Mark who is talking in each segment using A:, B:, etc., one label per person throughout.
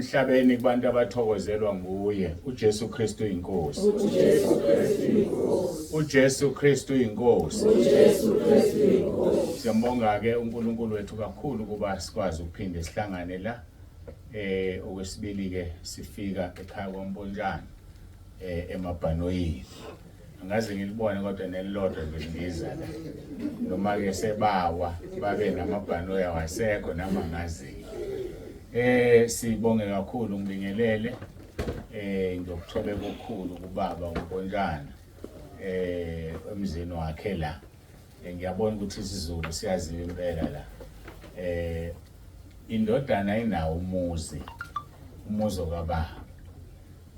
A: Emhlabeni kubantu abathokozelwa nguye uJesu Kristu inkosi.
B: UJesu Kristu inkosi.
A: UJesu Kristu inkosi.
B: UJesu Kristu inkosi.
A: Siyambonga ke uNkulunkulu wethu kakhulu kuba sikwazi ukuphinde sihlangane la. Okwesibili ke sifika ekhaya kwaMpontshana emabhanoyini. Angaze ngilibone kodwa nelilodwa nje lindiza la. Noma ke sebawa babe namabhanoyi awasekho nami angazi. Sibonge kakhulu, ngibingelele ngokuthobeka okukhulu kubaba uMpontshana emzini wakhe la. Ngiyabona ukuthi isiZulu siyaziwa impela la. Indodana inawo umuzi, umuzi kababa.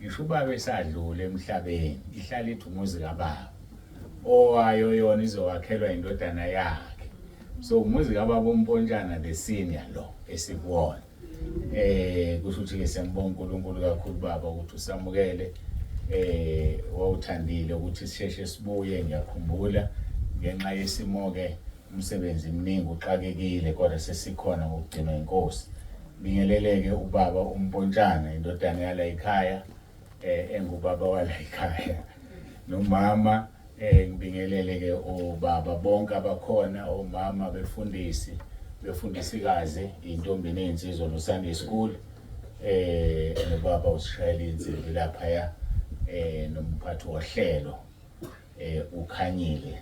A: Ngisho ubaba esadlule emhlabeni, ihlala ithi umuzi kababa. Owayo yona izowakhelwa indodana yakhe. So umuzi kababa uMpontshana the senior lo esikuwona. Kusho ukuthi ke siyambonga uNkulunkulu kakhulu baba ukuthi usamukele, wawuthandile ukuthi sisheshe sibuye. Ngiyakhumbula ngenxa yesimo ke umsebenzi mningi uxakekile, kodwa sesikhona ngokugcinwa inkosi. Bingeleleke ubaba uMpontshana, indodana yala ekhaya, engubaba wala ekhaya, nomama. Ngibingelele ke obaba bonke abakhona, omama befundisi, befundisikazi, intombi nezinsizwa no Sunday school, nobaba usishayela insimbi laphaya, nomphathi wohlelo uKhanyile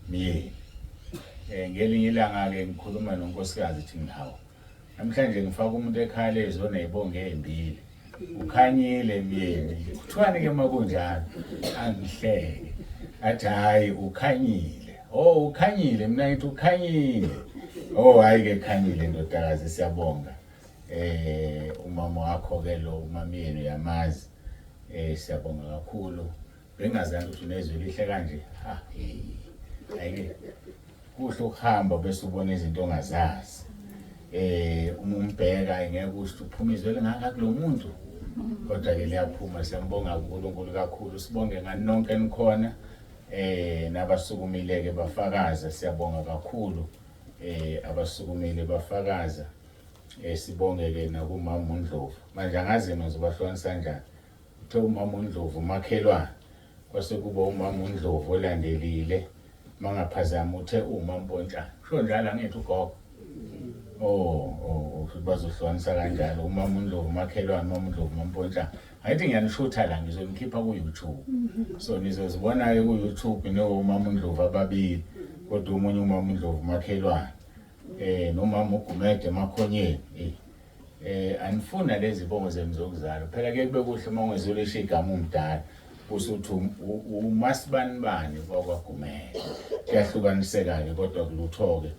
A: Myeni. Ngelinye ilanga ke ngikhuluma nonkosikazi ethi ngihawu, namhlanje ngifaka umuntu ekhaya lezona izibongo ezimbili, uKhanyile Myeni. Kuthiwani ke makunjalo? Angihleke athi hayi uKhanyile. Oh uKhanyile, mina ngithi uKhanyile. Oh hayi ke Khanyile ndodakazi, siyabonga. Umama wakho ke lo uMamyeni uyamazi. Siyabonga kakhulu. Bengingazange ukuthi unezwi elihle kanje. Ha, hey. Ayike kuhle ukuhamba bese ubona izinto ongazazi. Uma umbheka ngeke usho uphuma izwi elingaka kulomuntu, kodwa ke liyaphuma. Siyambonga uNkulunkulu kakhulu, sibonge ngani nonke enikhona, nabasukumile ke bafakaza. Siyabonga kakhulu abasukumile bafakaza. Sibonge ke nakumama uNdlovu. Manje angazi nizobahlukanisa kanjani. Uthe umama uNdlovu umakhelwane, kwase kuba umama uNdlovu olandelile, mangaphazama uthe uma Mpontshana. Kusho njalo angithi ugogo? Oh, oh, bazohlukanisa kanjalo, umama uNdlovu umakhelwane, umama uNdlovu uMampontshana. Ayithi ngiyanishutha la, ngizonikhipha ku-YouTube. So nizozibona-ke ku-YouTube nomama uNdlovu ababili, kodwa omunye umama uNdlovu umakhelwane. Nomama uGumede emakhonyeni. Anifuna lezi bongo zenu zokuzalwa. Phela kuye kube kuhle uma ungezulu esho igama umdala, usuthi umasibanibani kwakwaGumede. Kuyahlukaniseka-ke kodwa kulutho-ke.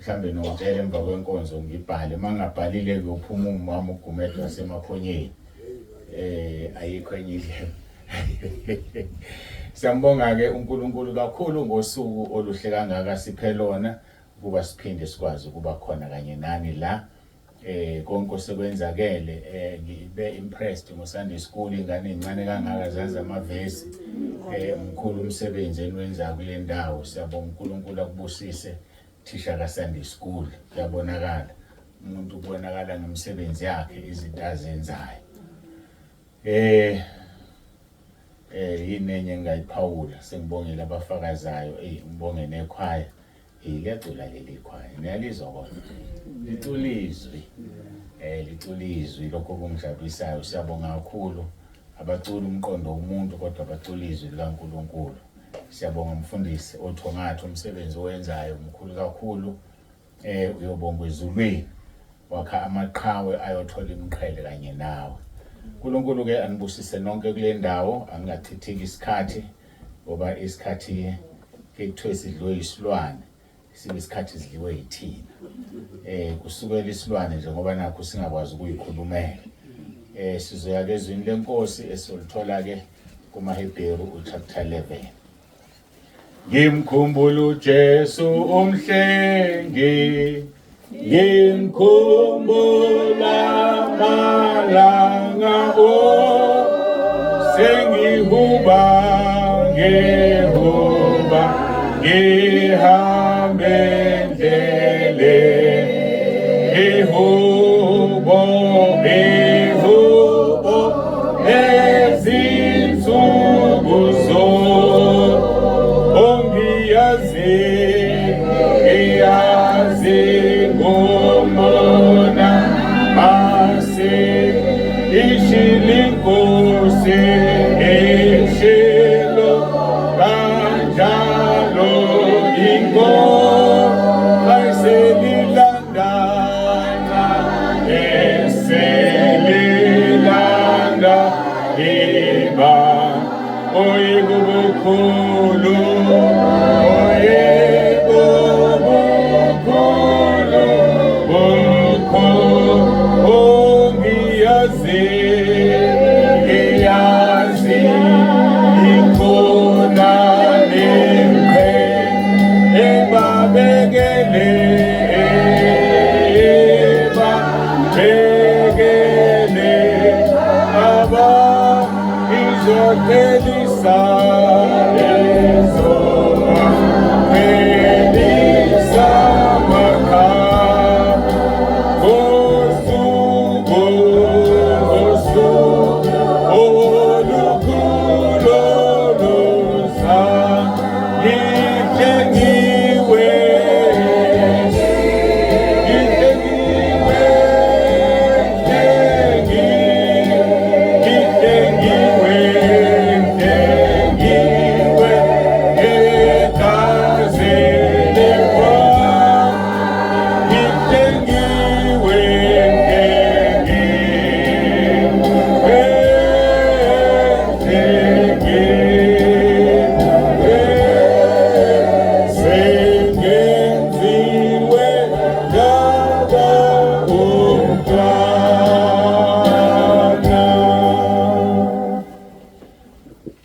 A: Mhlambe nongitshela emva kwenkonzo ngibhale, uma ngingabhalile kuyophuma umama uGumede wasemakhonyeni. Ayikho enye indlela. Siyambonga-ke uNkulunkulu kakhulu ngosuku oluhle kangaka siphe lona ukuba siphinde sikwazi ukuba khona kanye nani la. Konke osekwenzakele, ngibe impressed ngo Sunday school, ingane ezincane kangaka zazi amavesi. Mkhulu umsebenzi eniwenza kule ndawo. Siyabonga uNkulunkulu akubusise thisha ka Sunday school. Kuyabonakala umuntu ubonakala ngemisebenzi yakhe, izinto azenzayo. Yini enye engingayiphawula? Sengibongile abafakazayo, ngibonge nekhwaya. Liyacula leli khwaya, niyalizwa kodwa licula izwi, licula izwi, lokho kungijabulisayo. Siyabonga kakhulu, abacula umqondo womuntu kodwa bacula izwi likaNkulunkulu. Siyabonga mfundisi othongathi, umsebenzi owenzayo mkhulu kakhulu. Uyobongwa ezulwini, wakha amaqhawe ayothola imiqhele kanye nawe. uNkulunkulu ke anibusise nonke kule ndawo. Angingachithiki isikhathi ngoba isikhathi ke kuthiwe sidliwe isilwane, sibe isikhathi sidliwe yithina. Kusukela isilwane nje ngoba nakho singakwazi ukuyikhulumela. Sizoya ke ezwini lenkosi esolithola ke kumaHebheru uchapter 11. Ngimkhumbula uJesu umhlengi, ngimkhumbula malanga o, sengihuba ngihuba ngihambe endleleni, ihubo ihubo. Ishilinkosi eshilo kanjalo inkosi ayiselilandana eselilanda iba oyikubukhulu oyikubukhulu bukhulu ongiyazi ngiyazi ikhona lemqhe ebabekele ebabekele aba izoqhelisa izoqhelisa makhaya ngosuku ngosuku olukhulu oluza ngihlengiwe ngihlengiwe ngihlengiwe ngihlengiwe egazini leNkosi ngihlengiwe ngihlengiwe ngihlengiwe sengenziwe ngaba umntwana.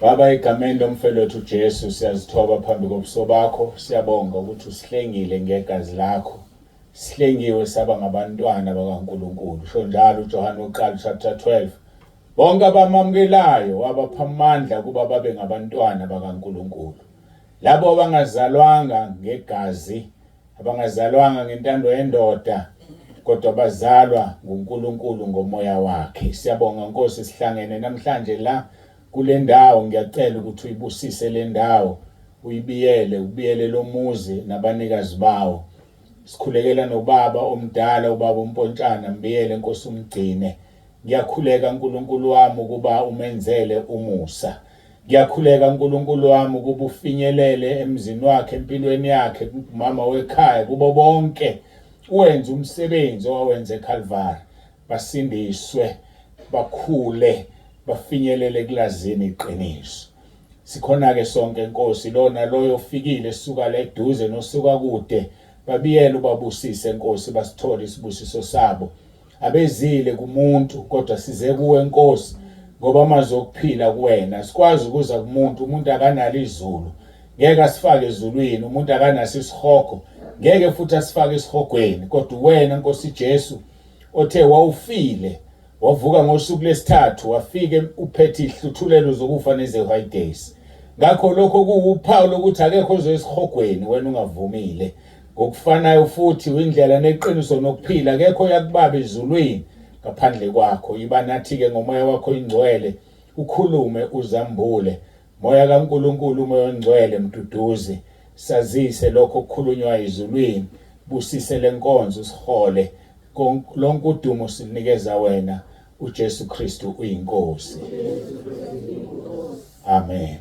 A: Baba, egameni lomfelo wethu Jesu, siyazithoba phambi kobuso bakho. Siyabonga ukuthi usihlengile ngegazi lakho. Sihlengiwe saba ngabantwana bakaNkulunkulu. Sho njalo uJohane wokuqala chapter 12. Bonke abamamukelayo wabapha amandla kuba babe ngabantwana bakaNkulunkulu. Labo abangazalwanga ngegazi, abangazalwanga ngentando yendoda, kodwa bazalwa nguNkulunkulu ngomoya wakhe. Siyabonga Nkosi, sihlangene namhlanje la kule ndawo. Ngiyacela ukuthi uyibusise le ndawo, uyibiyele, ubiyele lo muzi nabanikazi bawo. Sikhulekela nobaba omdala, ubaba uMpontshana, mbiyele Nkosi, umgcine. Ngiyakhuleka uNkulunkulu wami ukuba umenzele umusa. Ngiyakhuleka uNkulunkulu wami ukuba ufinyelele emzini wakhe, empilweni yakhe, kumama wekhaya, kubo bonke. Uwenze umsebenzi owawenze eCalvary. Basindiswe, bakhule, bafinyelele kulazini iqiniso. Sikhona ke sonke Nkosi, lona loyo ofikile suka la eduze nosuka kude, babiyele ubabusise Nkosi, basithole isibusiso sabo. Abezile kumuntu kodwa size kuwe Nkosi, ngoba amazwi okuphila kuwena. Sikwazi ukuza kumuntu, umuntu akanalo izulu, ngeke asifake ezulwini, umuntu akanaso isihogo, ngeke futhi asifake esihogweni, kodwa wena Nkosi Jesu othe wawufile wavuka ngosuku lesithathu, wafike uphethe ihluthulelo zokufa nezehayidesi. Ngakho lokho kuwuphawu lokuthi akekho ozoya esihogweni wena ungavumile. Ngokufanayo futhi uyindlela neqiniso nokuphila, akekho oyakubaba ezulwini ngaphandle kwakho. Yiba nathi-ke ngomoya wakho ingcwele, ukhulume uzambule. Moya kaNkulunkulu, umoya ongcwele, mduduzi, sazise lokho okukhulunywa ezulwini. Busise lenkonzo, usihole. Lonke udumo sinikeza wena, uJesu Kristu uyinkosi. Amen.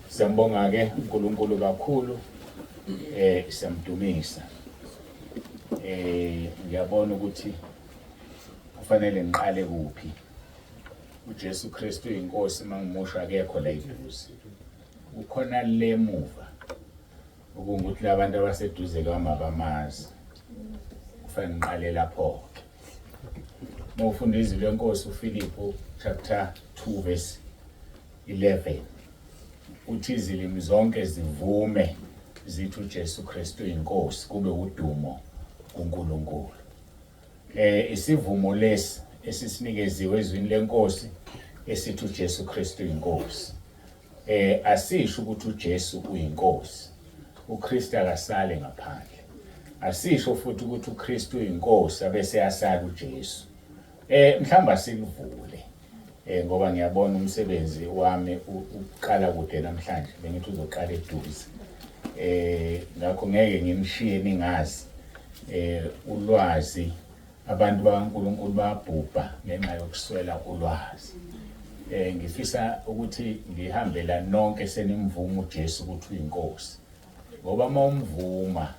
A: Siyambonga ke uNkulunkulu kakhulu, siyamdumisa. Ngiyabona ukuthi kufanele ngiqale kuphi. uJesu Kristu uyinkosi, mangimusho akekho la eduze. Ukhona le muva. Okungukuthi labantu abaseduze kwami abamazi. Kufanele ngiqale lapho ke. Uma ufunda izwi lenkosi uFilipu chapter 2 verse 11 uthi izilimi zonke zivume zithi uJesu Kristu uyinkosi, kube udumo kuNkulunkulu. Isivumo lesi esisinikeziwe ezwini lenkosi esithi uJesu Kristu uyinkosi. Asisho ukuthi uJesu uyinkosi, uKristu akasale ngaphandle. Asisho futhi ukuthi uKristu uyinkosi abese asala uJesu. Mhlawumbe asilivule ngoba ngiyabona umsebenzi wami uqala kude namhlanje, bengithi uzoqala eduze. Ngakho ngeke ngimshiye ningazi. Ulwazi, abantu bakaNkulunkulu bayabhubha ngenxa yokuswela ulwazi. Ngifisa ukuthi ngihambe la nonke senimvuma uJesu ukuthi uyiNkosi. Ngoba uma umvuma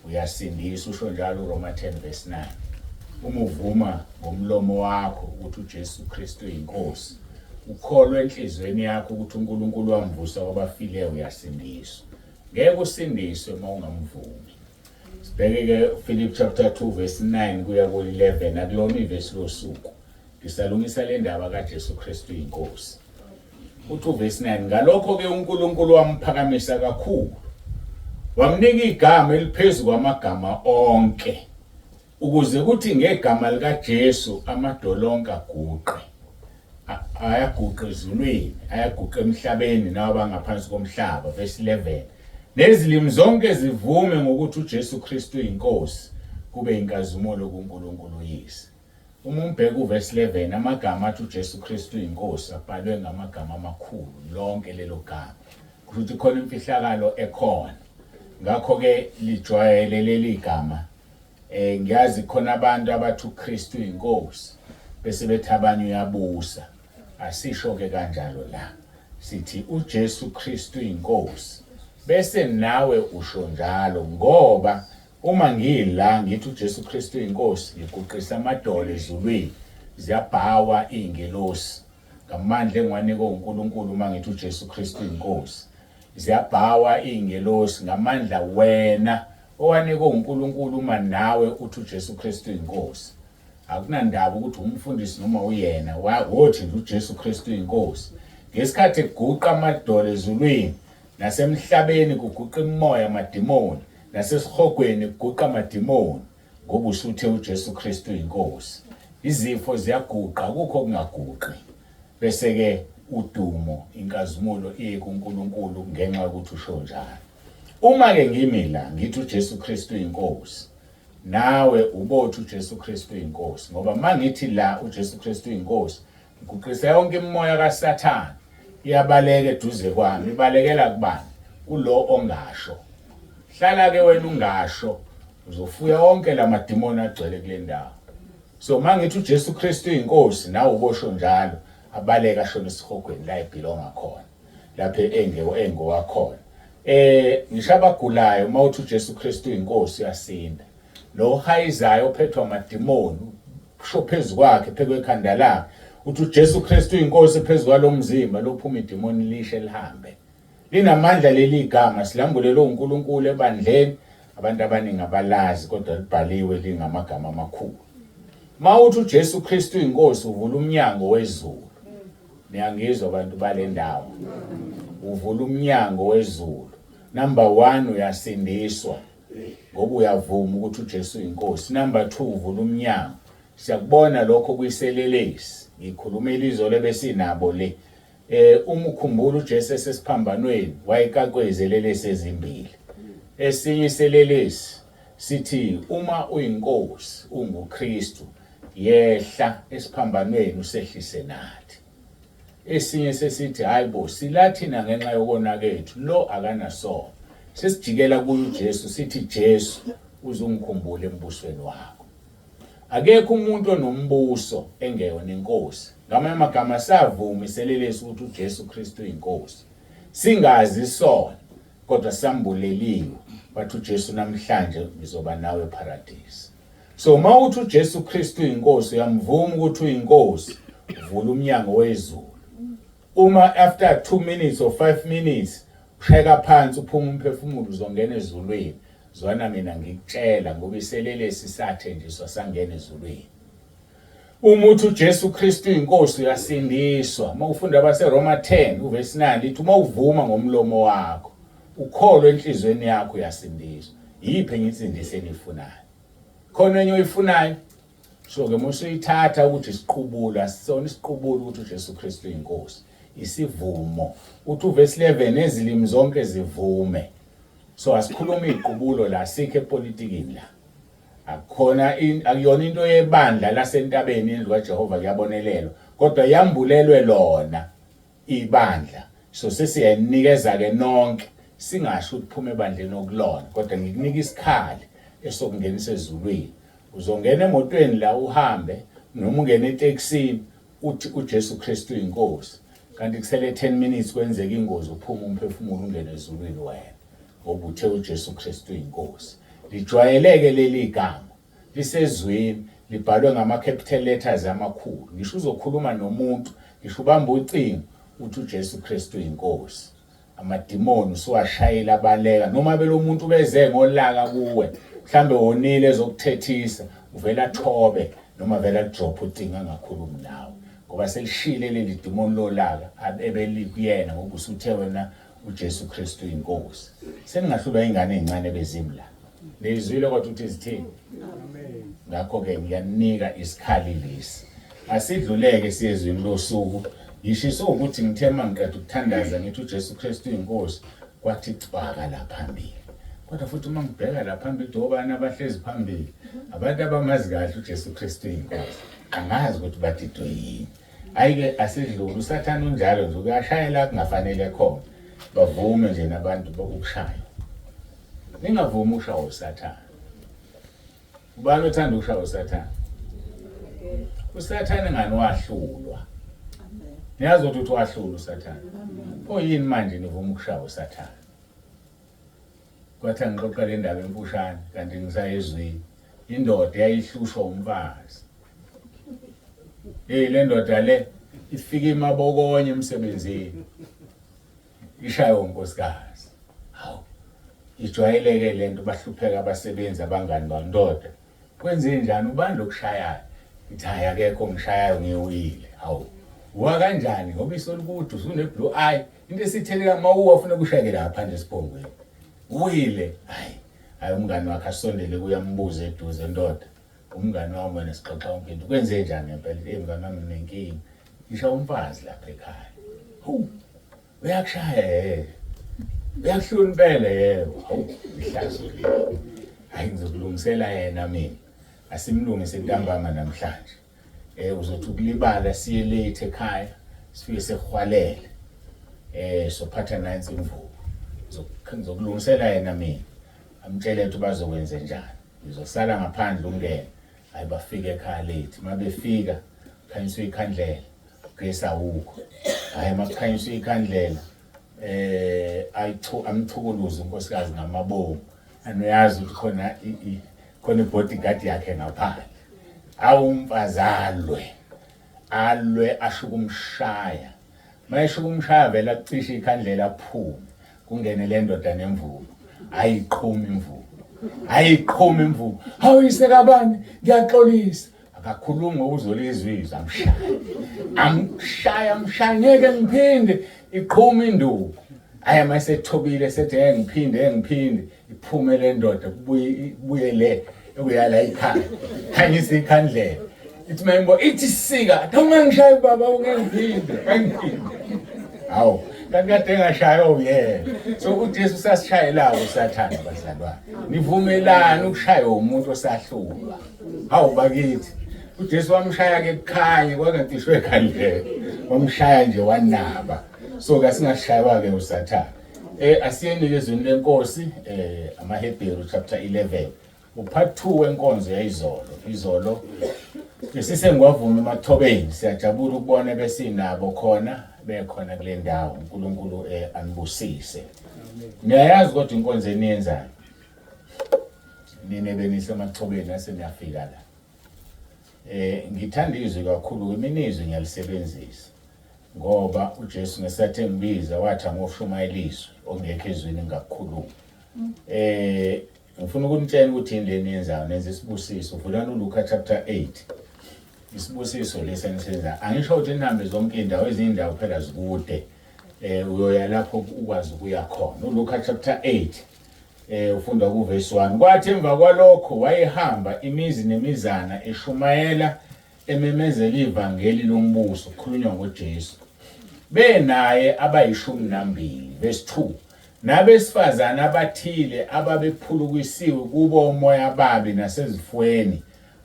A: uyasindiswa, usho njalo uRoma 10 verse 9. Uma uvuma ngomlomo wakho ukuthi uJesu Kristu uyiNkosi, ukholwe enhliziyweni yakho ukuthi uNkulunkulu wamvusa kwabafileyo, uyasindiswa. Ngeke usindiswe uma ungamvumi. Sibheke ke Philip chapter 2 verse 9 kuya ku-11, akulona ivesi losuku. Ngisalungisa le ndaba kaJesu Kristu iNkosi. Uthi uvesi 9, ngalokho ke uNkulunkulu wamphakamisa kakhulu, wamnika igama eliphezu kwamagama onke, ukuze kuthi ngegama likaJesu amadolo onke aguqe, ayaguqa ezulwini, ayaguqa emhlabeni, nawo abangaphansi komhlaba. Verse 11, nezilimi zonke zivume ngokuthi uJesu Kristu uyinkosi, kube inkazimulo kuNkulunkulu uYise. Uma umbheka uvesi 11, amagama athi uJesu Kristu uyinkosi abhalwe ngamagama amakhulu, lonke lelo gama kusho ukuthi khona imfihlakalo ekhona. Ngakho-ke lijwayele leli gama. Ngiyazi khona abantu abathi uKristu uyinkosi bese bethi abanye uyabusa. Asisho ke kanjalo la, sithi uJesu Kristu uyinkosi, bese nawe usho njalo. Ngoba uma ngila ngithi uJesu Kristu uyinkosi, ngiguqisa amadolo ezulwini, ziyabhawa izingelosi ngamandla engiwanikwe uNkulunkulu. Uma ngithi uJesu Kristu uyinkosi, ziyabhawa izingelosi ngamandla wena owanikwe uNkulunkulu. Uma nawe uthi uJesu Kristu uyinkosi, akunandaba ukuthi umfundisi noma uyena, wothi nje uJesu Kristu uyinkosi. Ngesikhathi kuguqa amadolo ezulwini nasemhlabeni, kuguqa imimoya, amadimoni, nasesihogweni kuguqa amadimoni, ngoba usuthe uJesu Kristu uyinkosi. Izifo ziyaguqa, akukho okungaguqi. Bese ke udumo, inkazimulo iye kuNkulunkulu ngenxa yokuthi usho njalo. Uma ke ngimi la ngithi uJesu Kristu uyinkosi, nawe ubothi uJesu Kristu uyinkosi. Ngoba mangithi la uJesu Kristu uyinkosi, ngiguqisa yonke imimoya kaSathane, iyabaleka eduze kwami. Ibalekela kubani? Kulo ongasho. Hlala ke wena ungasho, uzofuya wonke lamadimoni agcwele kule ndawo. So mangithi uJesu Kristu uyinkosi, nawe ubosho njalo, abaleka ashona esihogweni la ebelonga khona, lapho engowakhona. Ngisho abagulayo, uma uthi uJesu Kristu uyinkosi, uyasinda. Lo ohayizayo ophethwa amadimoni, usho phezu kwakhe, phezu kwekhanda lakhe, uthi uJesu Kristu uyinkosi phezu kwalomzimba, lophuma idimoni lishe lihambe. Linamandla leli gama, silambulelwe uNkulunkulu ebandleni. Abantu abaningi abalazi, kodwa libhaliwe, lingamagama amakhulu. Mawuthi uJesu Kristu uyinkosi, uvula umnyango wezulu. Niyangizwa abantu bale ndawo? Uvula umnyango wezulu. Number 1, uyasindiswa ngoba uyavuma ukuthi uJesu uyinkosi. Number 2, uvula umnyango. Siyakubona lokho kuyiselelesi. Ngikhuluma ilizwe lebesinabo le. Uma ukhumbula uJesu esesiphambanweni, wayekakwe izelelesi ezimbili. Esinye iselelesi sithi, uma uyinkosi, unguKristu, yehla esiphambanweni usehlise nathi. Esinye sesithi, hayibo, sila thina ngenxa yokona kethu, lo akanasono. Sesijikela kuye uJesu sithi, Jesu, uzungikhumbula embusweni wakho. Akekho umuntu onombuso engeyona inkosi. Ngamanye amagama, savuma iselelesi ukuthi uJesu Kristu uyinkosi, singazi sona, kodwa sambuleliwe. Wathi uJesu, namhlanje ngizoba nawe eParadise. So uma uthi uJesu Kristu uyinkosi, uyamvuma ukuthi uyinkosi, uvula umnyango wezulu. Uma after 2 minutes or 5 minutes ushayeka phansi uphuma umphefumulo, uzongena ezulwini. Zwana mina ngikutshela, ngoba iselelesi sathenjiswa sangena ezulwini. Uma uthi uJesu Kristu uyinkosi, uyasindiswa. Uma ufunda abaseRoma 10 uvesi 9, lithi uma uvuma ngomlomo wakho, ukholwe enhliziyweni yakho, uyasindiswa. Yiphi enye insindiso eniyifunayo? Khona enye oyifunayo? So ke musuyithatha ukuthi isiqubulo, asisona isiqubulo ukuthi uJesu Kristu uyinkosi. Isivumo. Uthi uvesi 11, ezilimi zonke zivume. So asikhuluma iqubulo la, sikho epolitikini la. Akukhona, akuyona into yebandla lasentabeni, indlu kaJehova kuyabonelelwa, kodwa yambulelwe lona ibandla. So sesiyanikeza ke nonke, singasho ukuthi phuma ebandleni okulona, kodwa ngikunika isikhali. esokungenisa ezulwini. Uzongena emotweni la uhambe noma ungene etekisini uthi uJesu Kristu inkosi. Kanti kusele 10 minutes kwenzeka ingozi uphuma umphefumulo ungene ezulwini wena ngoba uthe uJesu Kristu inkosi. Lijwayeleke leli gama lisezwini libhalwe ngama capital letters amakhulu. Ngisho uzokhuluma nomuntu, ngisho ubamba ucingo uthi uJesu Kristu inkosi. Amadimoni usuwashayela abaleka noma belomuntu beze ngolaka kuwe mhlambe wonile ezokuthethisa uvela athobe noma vela drop ucingo angakhulumi nawe ngoba selishile leli dimoni lolaka ebelikuyena ngoba usuthe wena uJesu Kristu inkosi. Seningahlulwa ingane ezincane bezimu la. Nizwile kodwa ukuthi zithini? Amen. Ngakho-ke ngiyanika isikhali lesi. Asidluleke siyezwini losuku. Ngishiso ukuthi ngithe uma ngiqeda ukuthandaza ngithi uJesu Kristu inkosi kwathi cwaka la phambili. Kodwa futhi uma ngibheka la phambili obani abahlezi phambili abantu abamazi kahle uJesu Kristu inkosi. Angazi ukuthi badidwe yini. Hayi-ke asidlule usathane unjalo nje uyashayela kungafanele khona. Bavume nje nabantu bokushaya. Ningavumi ukushawa usathane. Ubani othanda ukushawa usathane? Usathane ngani wahlulwa? Niyazi ukuthi uthi wahlulwa usathane. Pho yini manje nivuma ukushawa usathane? Kwathi angixoxa le ndaba emfushane kanti ngisayezwini. Indoda yayihlushwa umfazi. Hey le ndoda le ifika imabokonye emsebenzini. Ishaywe unkosikazi. Hawu. Ijwayeleke lento bahlupheka abasebenzi abangani bandoda. Kwenze njani ubani lokushayayo? Ngithi hayi akekho ngishayayo ngiwile. Hawu. Uwa kanjani ngoba iso likude usune blue eye. Into esitheleka mawuwa ufuna kushayeke lapha nje esiphongweni. Uwile. Hayi. Hayi umngani wakhe asondele kuyambuza eduze ndoda. Umngani wami wena sixoxa yonke into. Kwenze njani ngempela? Eh mngani wami nginenkinga. Ngisho umfazi lapha ekhaya. Hawu. Uyakushaya yebo. Uyakuhlula impela yebo. Hawu ihlazo leli. Hayi ngizokulungisela yena mina. Asimlungise ntambama namhlanje. Eh uzothi ukulibala siye late ekhaya sifike sehwalele. Eh sophatha nansi imvubu. Ngizokulungisela yena mina. Amtshele ukuthi bazokwenza njani. Ngizosala ngaphandle ungene. Hayi bafike ekhaya late. Mabefika khanyiswe ikhandlela. Ugesi awukho. Hayi makukhanyiswe ikhandlela eh ayithu amchukuluze unkosikazi ngamabomu. Anoyazi ukuthi khona khona ibodyguard yakhe ngaphandle. Awumfazalwe. Alwe asho ukumshaya. Mayesho ukumshaya vele acishe ikhandlela aphume. Kungene le ndoda nemvubu. Ayiqhumi imvubu. Ayiqhumi imvubu. Hawu isekabani ngiyaxolisa. Akakhulumi ngoba uzolizwa izwi amshaya. Amshaya amshaya ngeke ngiphinde iqhuma induku. Hayi mayesethobile sethi ngeke ngiphinde ngiphinde iphume le ndoda kubuye kubuye le ekuyala ikhaya. Khanyisa ikhandlela. Ithi mayimbo ithi sika ungangishaya baba ungengiphinde ngiphinde. Hawu kanti kade engashaywa uyena. So uJesu usasishayela uSathane bazalwane. Nivumelani ukushaywa umuntu osahlulwa. Hawu bakithi. uJesu wamshaya ke kukhanye kwangacishwe ekhandlela. Wamshaya nje wanaba. So kasingashaywa ke uSathane. Eh asiyeni ke ezweni lenkosi eh amaHebheru chapter 11. Upart 2 wenkonzo yayizolo. Izolo besisengwavuma emathobeni siyajabula ukubona besinabo khona bekhona kule ndawo. uNkulunkulu eh anibusise. Niyayazi kodwa inkonzo eniyenzayo. Nina benisemathobeni ase niyafika la. Eh ngithanda izwi kakhulu mina izwi ngiyalisebenzisa. Ngoba uJesu ngesathi engibiza wathi angoshumayela izwi okungekho ezwini ngakukhuluma. Eh ngifuna ukunitshela ukuthi yini le niyenzayo nenza isibusiso. Vulani uLuka chapter 8. Isibusiso lesi enisenza. Angisho ukuthi nihambe zonke indawo ezinye indawo phela zikude. Eh uyoya lapho ukwazi ukuya khona. uLuka chapter 8 eh ufunda kuverse 1. Kwathi emva kwalokho wayehamba imizi nemizana eshumayela ememezela ivangeli lombuso kukhulunywa ngoJesu. Benaye abayishumi nambili verse 2. Nabesifazane abathile ababephulukisiwe kubo omoya ababi nasezifweni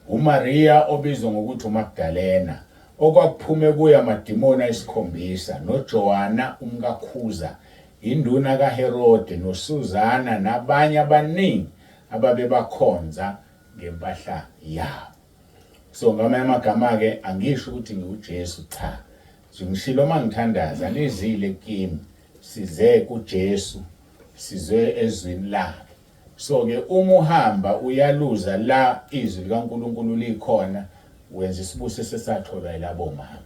A: uMaria obizwa ngokuthi uMagdalena okwakuphume kuye amadimoni ayisikhombisa noJohana umkaKhuza induna kaHerode noSuzana nabanye abaningi. ababebakhonza ngempahla yabo. So ngamanye amagama-ke angisho ukuthi ngiwuJesu, cha. Ngishilo uma ngithandaza, nizile kimi, size kuJesu, sizwe ezwini lakhe. So-ke uma uhamba uyaluza la izwi likaNkulunkulu likhona, wenza isibusiso esatholwa yilabo mama.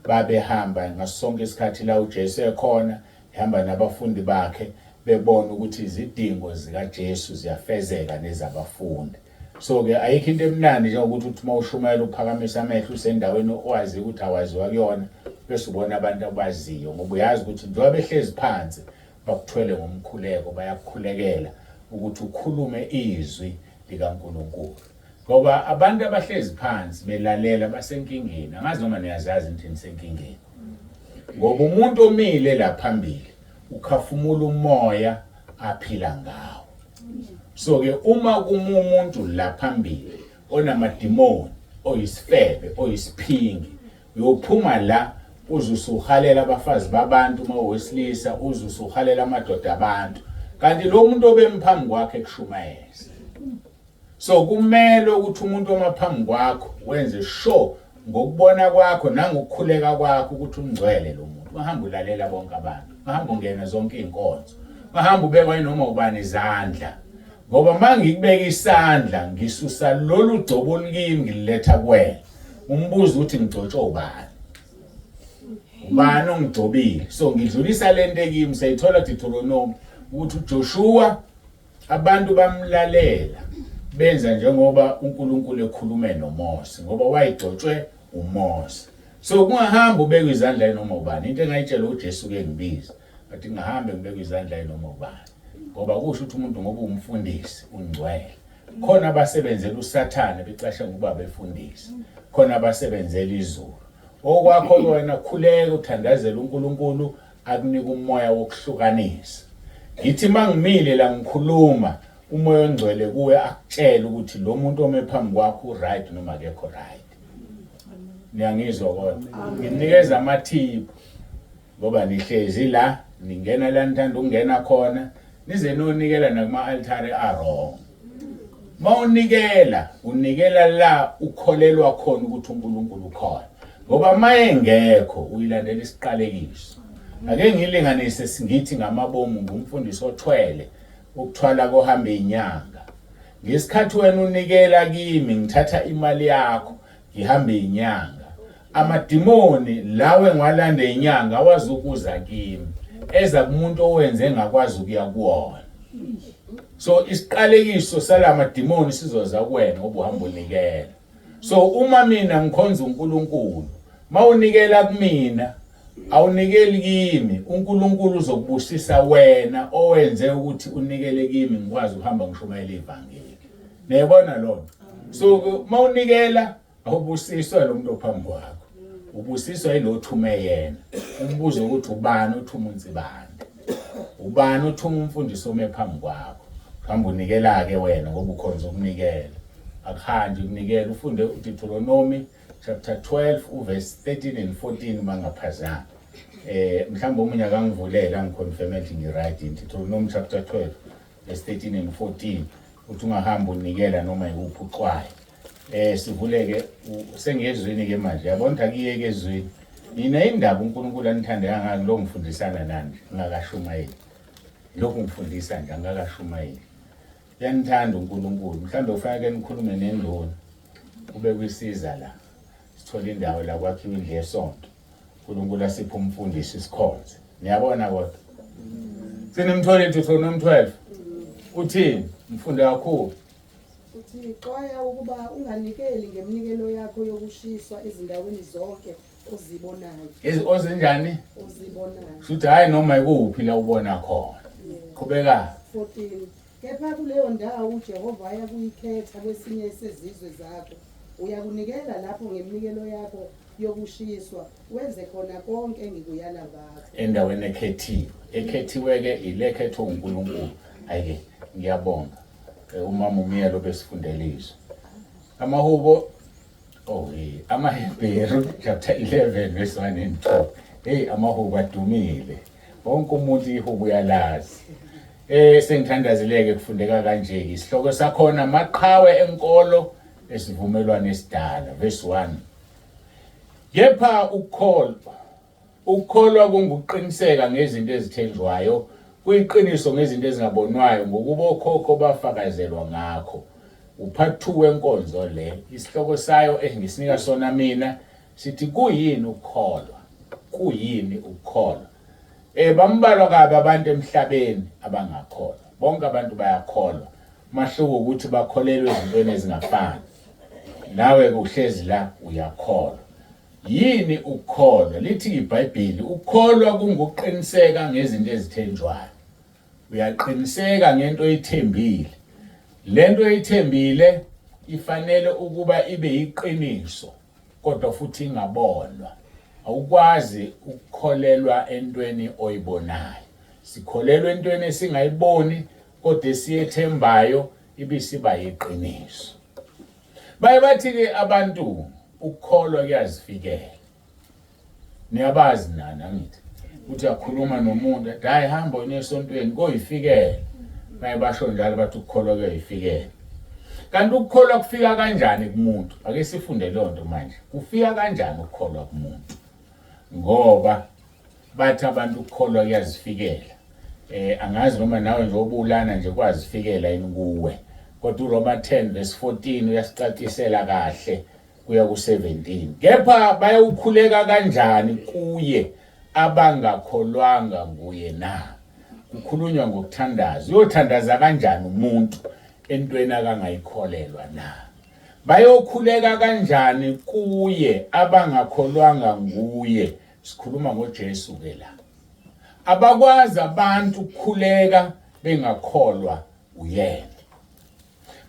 A: Babehamba ngaso sonke isikhathi la uJesu ekhona, ehamba nabafundi bakhe, bebona ukuthi izidingo zikaJesu ziyafezeka nezabafundi. So-ke ayikho into emnandi njengokuthi uthi uma ushumayela uphakamisa amehlo usendaweni owazi ukuthi awaziwa kuyona, bese ubona abantu abaziyo, ngoba uyazi ukuthi njengoba behlezi phansi bakuthwele ngomkhuleko, bayakukhulekela ukuthi ukhulume izwi likaNkulunkulu. Ngoba abantu abahlezi phansi belalela basenkingeni, angazi noma niyazazi ukuthi nisenkingeni. Ngoba umuntu omile la phambili ukhafumula umoya aphila ngawo. So ke uma kuma umuntu la phambili onamadimoni, oyisifebe, oyisiphingi, uyophuma la uze usuhalela abafazi babantu uma uwesilisa, uze usuhalela amadoda abantu, kanti lo muntu obemphambi kwakhe ekushumayeza. So kumele ukuthi umuntu omaphambi kwakho wenze sure ngokubona kwakho nangokukhuleka kwakho ukuthi ungcwele lo muntu. Ungahamba ulalela bonke abantu, ungahamba ungena zonke izinkonzo, ungahamba ubekwa noma ubani izandla, ngoba uma ngikubeka isandla ngisusa lolu gcobo olukimi ngililetha kuwena. Umbuzo ukuthi ngigcotshwe ubani, ubani ongigcobile. So ngidlulisa lento ekimi. Siyayithola Deuteronomy ukuthi uJoshua abantu bamlalela, benza njengoba uNkulunkulu ekhulume noMose, ngoba wayigcotshwe uMose. So kungahamba ubekwe izandla noma ubani. Into engayitshela uJesu ke ngibiza athi ngihambe ngibekwe izandla noma ubani, ngoba kusho ukuthi umuntu ngoba umfundisi ungcwele. Khona abasebenzela uSathane becashe ngokuba befundisi, khona abasebenzela izulu. Okwakho wena khuleka uthandazela uNkulunkulu akunika umoya wokuhlukanisa. Ngithi mangimile la ngikhuluma, umoya ongcwele kuwe akutshela ukuthi lo muntu ome phambi kwakho uright noma akekho right. Niyangizwa kodwa? Nginikeza amathiphu ngoba nihlezi la, ningena la nithanda ukungena khona, nize nonikela nakuma-altare a-wrong. Mawunikela, unikela la ukholelwa khona ukuthi uNkulunkulu ukhona. Ngoba mayengekho uyilandela isiqalekiso. Ake ngilinganise singithi ngamabomu ngumfundisi othwele ukuthwala kohamba inyanga. Ngesikhathi wena unikela kimi ngithatha imali yakho ngihamba inyanga. Amadimoni lawe ngiwalanda inyanga awazukuza kimi, eza kumuntu owenze ngakwazi ukuya kuwona. So isiqalekiso salamadimoni sizoza kuwena ngoba uhamba unikela. So uma mina ngikhonza uNkulunkulu, mawunikela kumina awunikeli kimi, uNkulunkulu uzokubusisa wena owenze ukuthi unikele kimi ngikwazi ukuhamba ngishumayela ivangeli. Niyabona lona? So mawunikela awubusiswa lo muntu ophambi kwakho, ubusiswa yilo othume yena. Umbuzo ukuthi ubani othuma uNsibande, ubani othuma umfundisi ome phambi kwakho. Hamba unikela-ke wena ngoba ukhonza ukunikela, akuhanji ukunikela. Ufunde uDeuteronomy chapter 12 uverse 13 and 14 mangaphazami. Mhlawumbe omunye akangivulela angiconfirme ukuthi ngi-right. Deuteronomy chapter 12 verse 13 and 14 uthi ungahamba unikela noma ikuphi uxwaye. Sivuleke sengiyezwini ke manje, yabona ukuthi akuyeke ezwini. Nina indaba uNkulunkulu anithande kangaka lo ngifundisana nani ngakashumayeli, lokhu ngifundisa nje angakashumayeli. Uyanithanda uNkulunkulu. Mhlawumbe kufanele nikhulume nenduna kube kwisiza la sithole indawo la kwakhiwa indlu yesonto, uNkulunkulu asiphe umfundisi sikhonze. Niyabona kodwa sinimthole Deuteronomy 12 uthini? Mfunde kakhulu.
C: Uthi xwaya ukuba unganikeli ngeminikelo yakho yokushiswa ezindaweni zonke ozibonayo.
A: Ozinjani?
C: Ozibonayo.
A: Shuthi hayi noma ikuphi la ubona khona. Qhubeka.
C: 14 Kepha kuleyo ndawo uJehova ayakuyikhetha kwesinye sezizwe zakho, uyakunikela lapho ngeminikelo yakho yokushiswa, wenze khona konke engikuyala ngakho.
A: Endaweni ekhethiwe. Ekhethiwe-ke ile ekhethwe uNkulunkulu. Hhayi-ke ngiyabonga. Umama uMiyelo besifundela izwi. Amahubo, oh hey, amaHebheru chapter 11 verse 1 and 2. Hey, amahubo adumile. Wonke umuntu ihubo uyalazi. Sengithandazileke kufundeka kanje isihloko sakhona amaqhawe enkolo esivumelwano esidala verse 1. Kepha ukukholwa ukukholwa kungukuqiniseka ngezinto ezithenjwayo kuyiqiniso ngezinto ezingabonwayo ngokuba okhokho bafakazelwa ngakho. Upart 2 wenkonzo le isihloko sayo engisinika sona mina sithi kuyini ukukholwa? Kuyini ukukholwa? Bambalwa kabi abantu emhlabeni abangakholwa. Bonke abantu bayakholwa. Umahluko ukuthi bakholelwa ezintweni ezingafani. Nawe uhlezi la uyakholwa. Yini ukukholwa? Lithi iBhayibheli ukukholwa kungukuqiniseka ngezinto ezithenjwayo. Uyaqiniseka ngento oyithembile. Lento oyithembile ifanele ukuba ibe yiqiniso kodwa futhi ingabonwa. Awukwazi ukukholelwa entweni oyibonayo. Sikholelwa entweni esingayiboni kodwa esiyethembayo ibisiba yiqiniso. Baye bathi-ke abantu ukukholwa kuyazifikela. Niyabazi nani angithi? Uthi akhuluma nomuntu athi hayi hamba wena esontweni koyifikela. Baye basho njalo bathi ukukholwa kuyayifikela. Kanti ukukholwa kufika kanjani kumuntu? Ake sifunde leyo nto manje. Kufika kanjani ukukholwa kumuntu? Ngoba bathi abantu ukukholwa kuyazifikela. Angazi noma nawe nje obulana nje kwazifikela yini kuwe. Kodwa uRoma 10 verse 14 uyasicacisela kahle kuya ku-17. Kepha bayawukhuleka kanjani kuye abangakholwanga nguye na? Kukhulunywa ngokuthandaza. Uyothandaza kanjani umuntu entweni akangayikholelwa na? Bayokhuleka kanjani kuye abangakholwanga nguye? Sikhuluma ngoJesu ke la. Abakwazi abantu ukukhuleka bengakholwa uyena.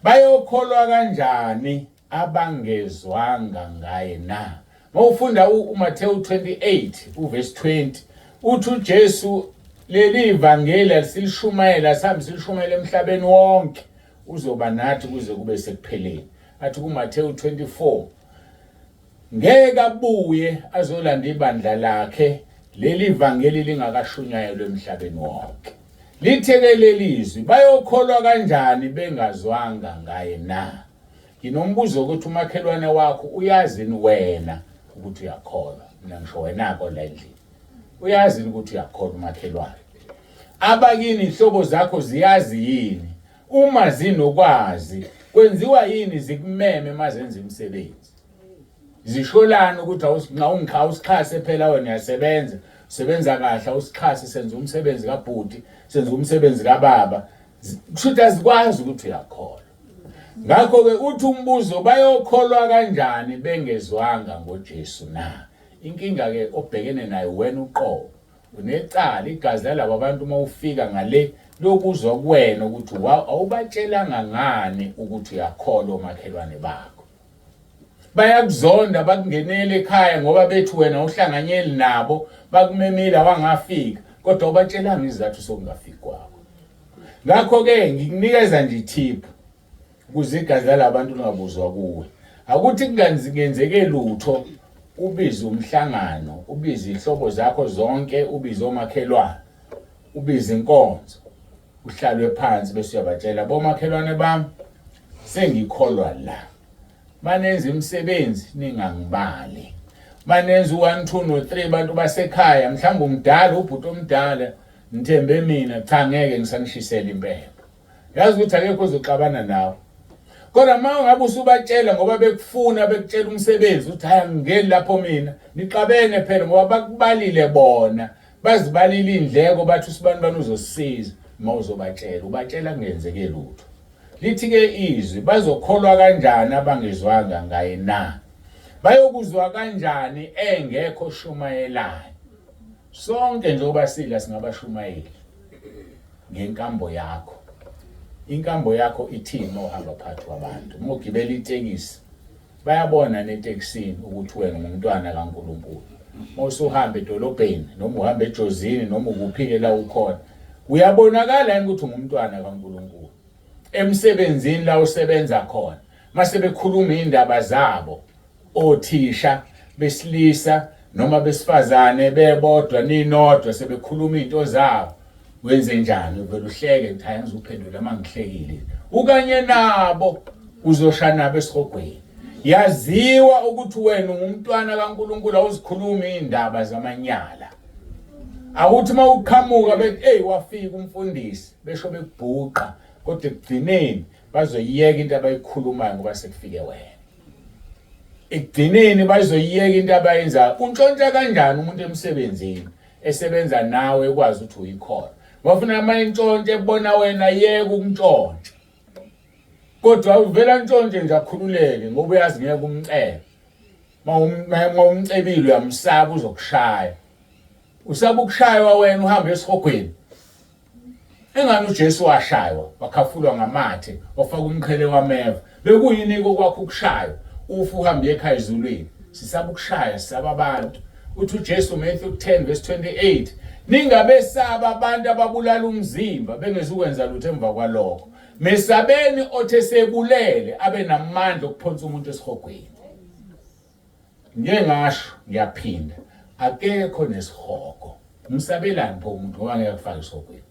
A: Bayokholwa kanjani abangezwanga ngaye na? Mawufunda uMathewu 28 uverse 20 uthi uJesu leli ivangeli asilishumayela sihambe silishumayela emhlabeni wonke uzoba nathi kuze kube sekupheleni. Athi kuMathewu 24 ngeke abuye azolanda ibandla lakhe leli vangeli lingakashunyayelwa emhlabeni wonke. Litheke lelizwi bayokholwa kanjani bengazwanga ngaye na? Nginombuzo ukuthi umakhelwane wakho uyazini wena ukuthi uyakholwa? Mina ngisho wena-ko la endlini. Uyazini ukuthi uyakholwa umakhelwane? Abakini inhlobo zakho ziyazi yini? Uma zinokwazi, kwenziwa yini zikumeme mazenza imisebenzi? Zisholani ukuthi awusixhase phela wena uyasebenza, usebenza kahle awusixhase senza umsebenzi kabhuti, senza umsebenzi kababa. Kusho ukuthi azikwazi ukuthi uyakholwa. Ngakho-ke uthi umbuzo bayokholwa kanjani bengezwanga ngoJesu na? Inkinga-ke obhekene nayo wena uqobo. Unecala igazi lalabo bantu uma ufika ngale lokuzwa kuwena ukuthi awubatshelanga ngani ukuthi uyakholwa omakhelwane bakho. Bayakuzonda bakungenele ekhaya ngoba bethi wena uhlanganyeli nabo bakumemile awangafika kodwa ubatshelanga izizathu sokungafiki kwakho. Ngakho-ke ngikunikeza nje ithiphu ukuze igazi lalabantu lingabuzwa kuwe. Akuthi kungenzeke lutho ubize umhlangano, ubize ihlobo zakho zonke, ubize omakhelwane, ubize inkonzo, uhlalwe phansi bese uyabatshela bomakhelwane bami sengikholwa la. Manenza imisebenzi ningangibali. Manenza u1 2 no 3 bantu basekhaya mhlawumbe umdala ubhuti omdala ngithembe mina cha ngeke ngisanishisela impepho. Yazi ukuthi akekho ozoxabana nawe. Kodwa uma ungabe usubatshela ngoba bekufuna bekutshela umsebenzi uthi hayi angingeni lapho mina nixabene phela ngoba bakubalile bona bazibalile indleko bathi usibani bani uzosisiza uma uzobatshela ubatshela kungenzeke lutho. Lithi ke izwi bazokholwa kanjani abangezwanga ngaye na? Bayokuzwa kanjani engekho shumayelayo? Sonke njengoba sila singabashumayeli ngenkambo yakho. Inkambo yakho ithini uma uhamba phakathi kwabantu? Uma ugibela itekisi bayabona netekisini ukuthi wena ungumntwana kaNkulunkulu. Uma usuhamba edolobheni noma uhamba ejozini noma ukuphi-ke la ukhona, uyabonakala yini ukuthi ungumntwana kaNkulunkulu? Emsebenzini la usebenza khona, mase bekhuluma iy'ndaba zabo othisha besilisa noma besifazane bebodwa ninodwa sebekhuluma izinto zabo. Wenze njani? Uvele uhleke ngithi hayi ngizophendula uma ngihlekile. Ukanye nabo uzosha nabo esihogweni. Yaziwa ukuthi wena ungumntwana kaNkulunkulu awuzikhulumi indaba zamanyala. Awuthi uma uqhamuka bethi hey wafika umfundisi besho bekubhuqa kodwa ekugcineni bazoyiyeka into abayikhulumayo ngoba sekufike wena. Ekugcineni bazoyiyeka into abayenzayo. Untshontsha kanjani umuntu emsebenzini esebenza nawe ekwazi ukuthi uyikhona? Bafuna ama intshontshe ebona wena yeka ukuntshontsha. Kodwa uvela ntshontshe nje akhululeke ngoba uyazi ngeke umcebe. Mawumcebile uyamsaba uzokushaya. Usaba ukushaywa wena uhambe esihogweni. Engani uJesu washaywa, wakhafulwa ngamathe, wafaka umqhele wameva. Bekuyini kokwakho ukushaywa? Ufa uhambe ekhaya ezulwini. Sisaba ukushaya, sisaba abantu. Uthi uJesu Matthew 10 verse 28, ningabesaba abantu ababulala umzimba bengezukwenza lutho emva kwalokho. Mesabeni othe sebulele abe namandla okuphonsa umuntu esihogweni. Ngike ngasho ngiyaphinda akekho nesihogo. Umsabelani pho umuntu ngoba ngeke akufake esihogweni.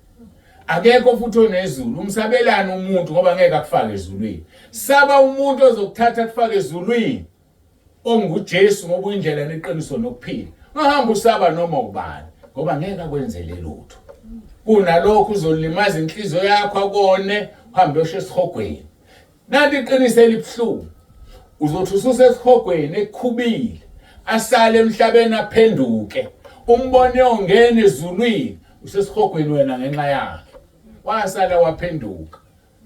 A: Akekho futhi onezulu, umsabelani umuntu ngoba ngeke akufake ezulwini. Saba umuntu ozokuthatha akufake ezulwini onguJesu ngoba uyindlela neqiniso nokuphila. Ungahamba usaba noma ubani ngoba ngeke akwenzele lutho. Kunalokho uzolimaza inhliziyo yakho akone uhambe uyosha esihogweni. Nanti iqiniso elibuhlungu. Uzothi ususesihogweni ekukhubile, asale emhlabeni aphenduke. Umbone ongena ezulwini, usesihogweni wena ngenxa yakhe. Wasala waphenduka.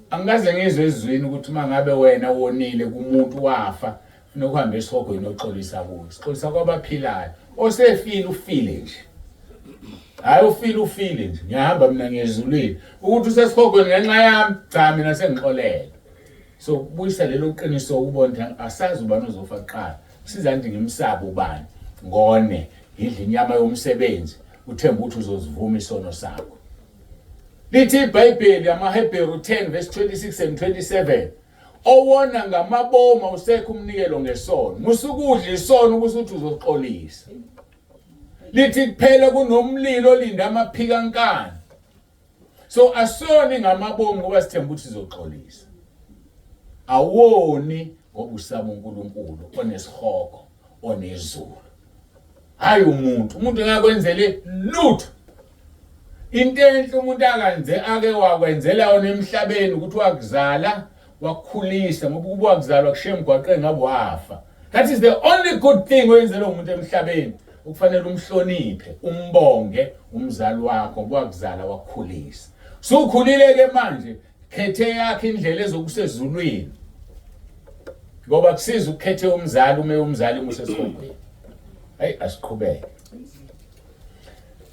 A: Angikaze ngizwe ezwini ukuthi uma ngabe wena wonile kumuntu wafa, funeka uhambe esihogweni oxolisa kuye. Sixolisa kwabaphilayo. Osefile ufile nje. Hayi ufile ufile nje. Ngiyahamba mina ngiyezulwini. Ukuthi usesihogweni ngenxa yami, cha mina sengixolele. So kubuyisa lelo qiniso ukubona ukuthi asazi ubani ozofa kuqala. Siza nje ngimsabe ubani. Ngone ngidla inyama yomsebenzi uthemba ukuthi uzozivuma isono sakho. Lithi iBhayibheli amaHebheru 10 verse 26 and 27 owona ngamabomu awusekho umnikelo ngesono. Musukudla isono ukuthi uzoxolisa. Lithi kuphela kunomlilo olinda amaphikankani. So asoni ngamabomu ngoba sithemba ukuthi sizoxolisa. Awoni ngoba usaba uNkulunkulu onesihogo onezulu. Hayi umuntu, umuntu ngeke akwenzele lutho. Into enhle umuntu akanze ake wakwenzela yona emhlabeni ukuthi wakuzala wakukhulisa ngoba ukuba wakuzalwa kushiya emgwaqeni ngabe wafa. That is the only good thing oyenzelwe umuntu emhlabeni. Ukufanele umhloniphe, umbonge umzali wakho ngoba wakuzala wakukhulisa. Sukhulile ke manje, khethe yakhe indlela ezokusezulwini. Ngoba kusiza ukukhethe umzali ume umzali musesihogweni. Hayi asiqhubeke.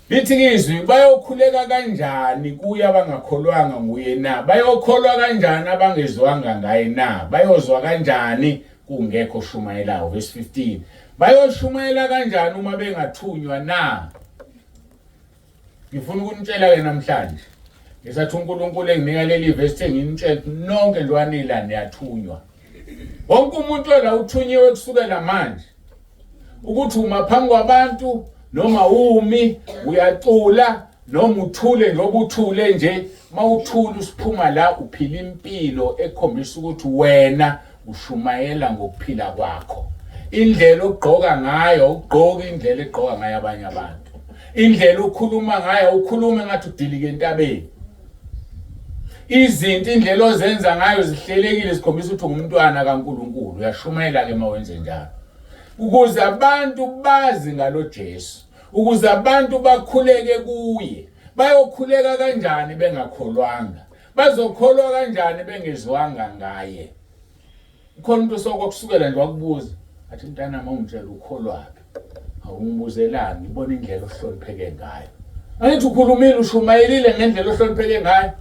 A: Lithi izwi bayokhuleka kanjani kuye abangakholwanga nguye na? Bayokholwa kanjani abangezwanga ngaye na? Bayozwa kanjani kungekho shumayelayo? Verse 15. Bayoshumayela kanjani uma bengathunywa na? Ngifuna ukunitshela ke namhlanje. Ngisathi uNkulunkulu enginika leli verse nginitshela nonke lwanila niyathunywa. Wonke umuntu ola uthunyiwe kusukela manje. Ukuthi uma phambi kwabantu noma umi uyacula noma uthule njengoba uthule nje mawuthula usiphuma la uphila impilo ekhombisa ukuthi wena ushumayela ngokuphila kwakho. Indlela ogqoka ngayo ugqoka indlela egqoka ngayo abanye abantu. Indlela okhuluma ngayo ukhulume ngathi udilike entabeni. Izinto indlela ozenza ngayo zihlelekile zikhombisa ukuthi ungumntwana kaNkuluNkulu. Uyashumayela ke mawenze njalo. Ukuze abantu bazi ngalo Jesu, ukuze abantu bakhuleke kuye. Bayokhuleka kanjani bengakholwanga? Bazokholwa kanjani bengezwanga ngaye? Ukhona umuntu osokwakusukela nje wakubuza athi mntanami ungitshela ukholwaphi? Awungibuzelani ngibona indlela ohlonipheke ngayo. Angithi ukhulumile ushumayelile ngendlela ohlonipheke ngayo.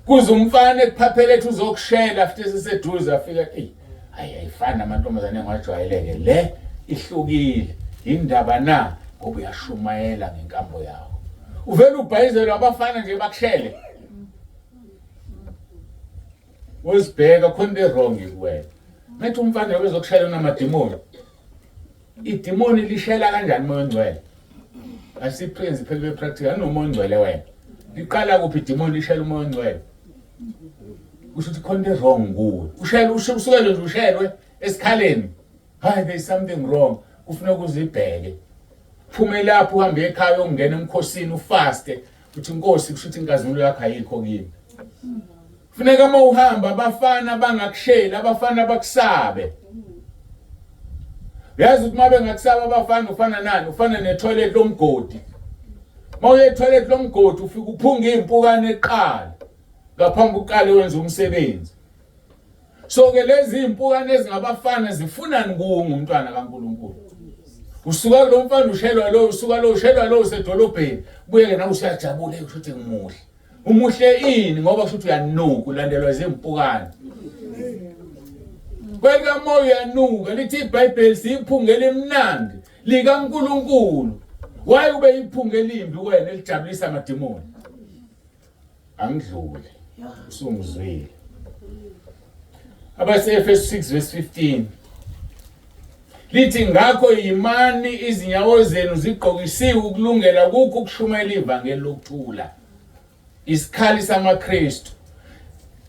A: Kuze umfana ekuphaphele ethi uzokushela futhi eseseduze afika eyi hayi ayifani namantombazane engiwajwayeleke le ihlukile yindaba na ngoba uyashumayela ngenkambo yakho. Uvele ubhayizelwe abafana nje bakushele. Uzibheka khona into wrong kuwena. Methi umfana wezokushayela unamadimoni. Idimoni lishayela kanjani umoya ongcwele? Asiprinzi phela be practical unomoya ongcwele wena. Liqala kuphi idimoni lishela umoya ongcwele? Kusho ukuthi khona into wrong kuwe. Ushela usukele nje ushelwe esikhaleni. Hayi there is something wrong. Kufuneka uzibheke. Phume lapho uhambe ekhaya uyongena emkhosini ufaste uthi inkosi kusho ukuthi inkazimulo yakho ayikho kimi. Funeka uma uhamba abafana bangakusheli, abafana bakusabe. Uyazi ukuthi uma bengakusaba abafana ufana nani? Ufana netoilet lomgodi. Uma uye etoilet lomgodi ufika uphunga iy'mpukane eqala ngaphambi uqale wenze umsebenzi. So ke lezi iy'mpukane ezingabafana zifunani kuwo ngumntwana kaNkulunkulu. Usuka kulo mfana ushelwa lo, usuka lo ushelwa lo usedolobheni. Buye ke nawe usuyajabula usho ukuthi ngimuhle. Umuhle ini ngoba kusho ukuthi uyanuka ulandelwa izimpukane. Kwelikamoya uyanuka lithi iBhayibheli siyiphunga elimnandi likaNkuluNkulu. Why ube iphunga elimbi wena elijabulisa amadimoni? Angidluli. Usungizwile. Abase-Efesu 6 verse 15 lithi ngakho yimani izinyawo zenu zigqokisiwe ukulungela kukho ukushumayela ivangeli lokuthula isikhali samaKristu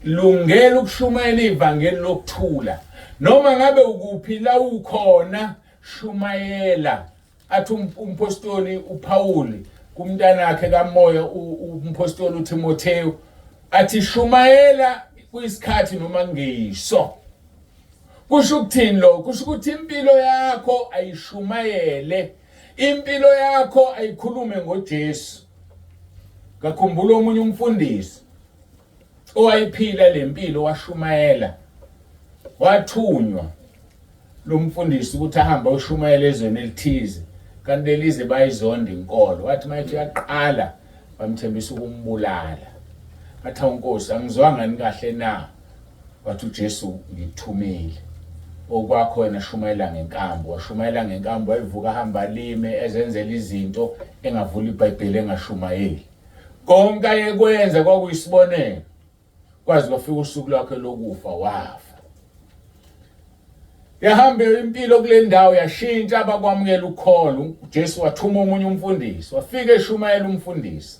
A: lungela ukushumayela ivangeli lokuthula noma ngabe ukuphi la ukhona shumayela athi umpostoli uPaul kumntanakhe kamoya umpostoli uTimotheo athi shumayela kuyisikhathi noma ngiso kusho ukuthini lo kusho ukuthi impilo yakho ayishumayele impilo yakho ayikhulume ngoJesu ngakhumbula omunye umfundisi owayiphila lempilo washumayela wathunywa lo mfundisi ukuthi ahambe ayoshumayela ezweni elithize kanti lelize bayizonda inkolo wathi mayethi uyaqala bamthembisa ukumbulala bathi awu nkosi angizwanga ni kahle na wathi uJesu ngikuthumile okwakho wena shumayela ngenkambo washumayela ngenkambo wayivuka ahamba alime ezenzela izinto engavula iBhayibheli engashumayeli konke ayekwenza kwakuyisibonelo kwaze kwafika usuku lwakhe lokufa wafa yahamba impilo kule ndawo yashintsha abakwamukela ukholo uJesu wathuma omunye umfundisi wafika eshumayela umfundisi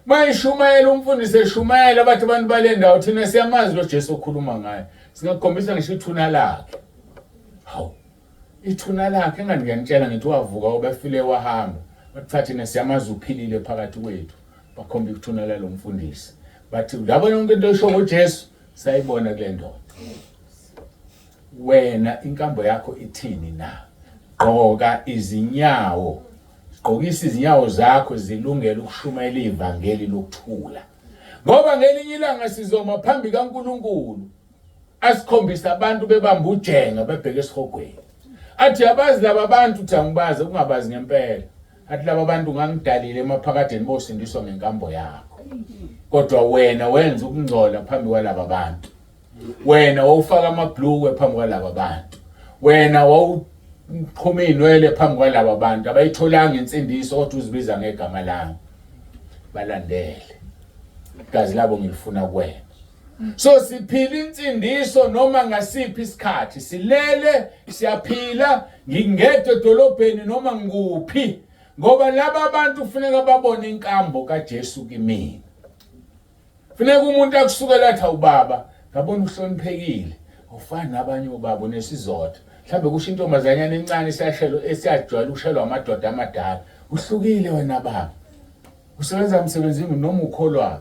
A: mayishumayela umfundisi eshumayela bathi abantu bale ndawo thina siyamazi lo Jesu okhuluma ngaye singakukhombisa ngisho ithuna lakhe hawu ithuna lakhe engani ngiyanitshela ngithi wavuka obefile wahamba bathi cha thina siyamazi uphilile phakathi kwethu bakhomba ithuna lalo mfundisi bathi labo yonke into esho ngoJesu sayibona kule ndoda wena inkambo yakho ithini na gqoka izinyawo gqokisa izinyawo zakho zilungele ukushumayela ivangeli lokuthula ngoba ngelinye ilanga sizoma phambi kaNkuluNkulu asikhombise abantu bebamba ujenga bebheke esihogweni athi abazi laba bantu uthi angibazi ungabazi ngempela athi laba bantu ngangidalile emaphakadeni bosindiswa ngenkambo yakho kodwa wena wenza ukungcola phambi kwalaba bantu wena wawufaka amabhlukwe phambi kwalaba bantu wena wawuqhuma iy'nwele phambi kwalaba bantu abayitholanga insindiso kodwa uzibiza ngegama lami balandele igazi labo ngilifuna kuwena so siphila insindiso noma ngasiphi isikhathi silele siyaphila ngingedwa edolobheni noma ngikuphi ngoba laba abantu kufuneka babone inkambo kaJesu kimina funeka umuntu akusukela athi awubaba ngabona uhloniphekile awufani nabanye obaba unesizotha mhlawumbe kusho intombazanyana encane esiyashelo esiyajwayela ukushelwa amadoda amadala uhlukile wena baba usebenza emsebenzini noma ukholwa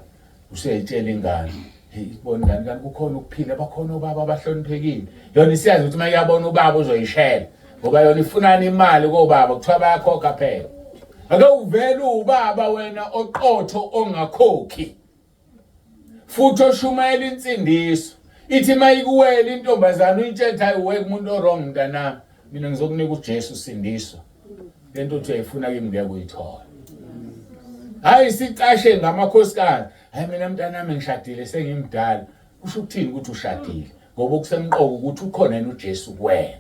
A: usuyayitshela ingane hey ibona ingane kanti kukhona ukuphila bakhona obaba abahloniphekile yona isiyazi ukuthi uma iyabona ubaba uzoyishela ngoba yona ifunani imali kobaba kuthiwa bayakhokha phela ake uvele ubaba wena oqotho ongakhokhi futhi oshumayela insindiso ithi mayikuwela intombazana uyitshela hayi uweke umuntu orong mntanami mina ngizokunika uJesu usindiswa lento uthi uyayifuna kimi ngeke uyithola hayi sicashe ngamakhosikazi hayi mina mntanami ngishadile sengimdala kusho ukuthini ukuthi ushadile ngoba okusemqoka ukuthi ukhona yena uJesu kuwena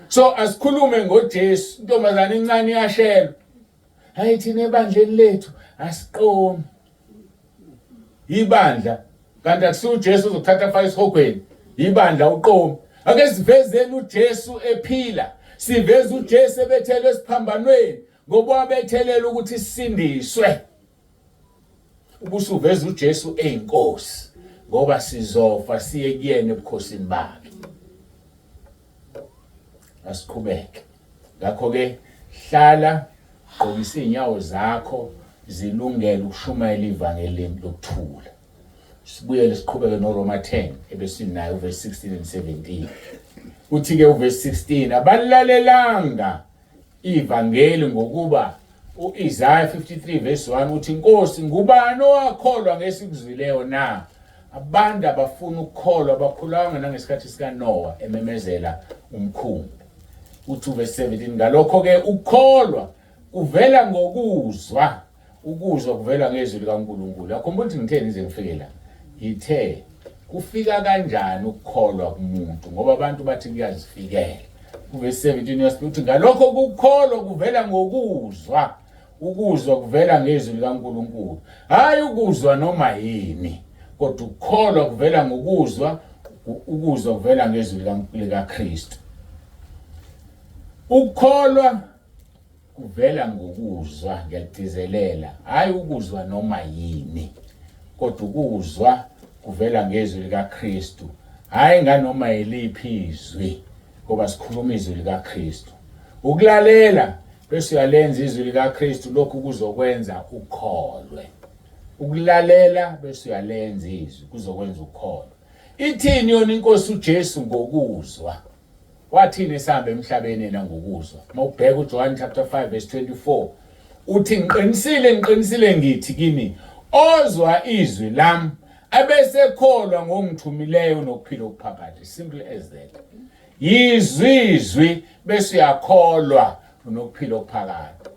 A: so asikhulume ngoJesu intombazana encane iyashelwa hayi thina ebandleni lethu asiqomi ibandla kanti akusiwo uJesu uzokuthatha afake esihogweni ibandla uqomi ake sivezeni uJesu ephila siveza uJesu ebethelwe esiphambanweni ngoba wabethelela ukuthi sisindiswe. Ubusuveza uJesu eyinkosi ngoba sizofa siye kuyena ebukhosini bakhe. Asiqhubeke. Ngakho ke hlala gqokisa izinyawo zakho zilungele ukushumayela ivangeli lokuthula. Sibuyele siqhubeke noRoma 10 ebesinayo verse 16 and 17. Uthi ke uverse 16 abalalelanga ivangeli ngokuba uIsaiah 53 verse 1 uthi Nkosi ngubani owakholwa ngesikuzwileyo na? Abantu abafuna ukukholwa bakhulanga nangesikhathi sikaNoah ememezela umkhumbi. Uthi verse 17 ngalokho ke ukukholwa kuvela ngokuzwa, ukuzwa kuvela ngezwi likaNkulunkulu. Yakhumbula ukuthi ngitheni ngize ngifike la. Ngithe kufika kanjani ukukholwa kumuntu ngoba abantu bathi kuyazifikela. Kuverse 17 uyasiphi uthi ngalokho ukukholwa kuvela ngokuzwa, ukuzwa kuvela ngezwi likaNkulunkulu. Hayi ukuzwa noma yini, kodwa ukukholwa kuvela ngokuzwa, ukuzwa kuvela ngezwi likaKristu. Ukukholwa kuvela ngokuzwa, ngiyagcizelela, hayi ukuzwa noma yini, kodwa ukuzwa kuvela ngezwi likaKristu, hayi nganoma yiliphi izwi, ngoba sikhuluma izwi likaKristu. Ukulalela bese uyalenza izwi likaKristu, lokhu kuzokwenza ukholwe. Ukulalela bese uyalenza izwi kuzokwenza ukholwe. Ithini yona inkosi uJesu ngokuzwa? Wathini esihamba emhlabeni yena ngokuzwa? Mawubheka uJohn chapter 5 verse 24 uthi ngiqinisile ngiqinisile ngithi kini ozwa izwi lami abesekholwa ngongithumileyo nokuphila okuphakade. Simple as that. Yizwi izwi bese uyakholwa unokuphila okuphakade.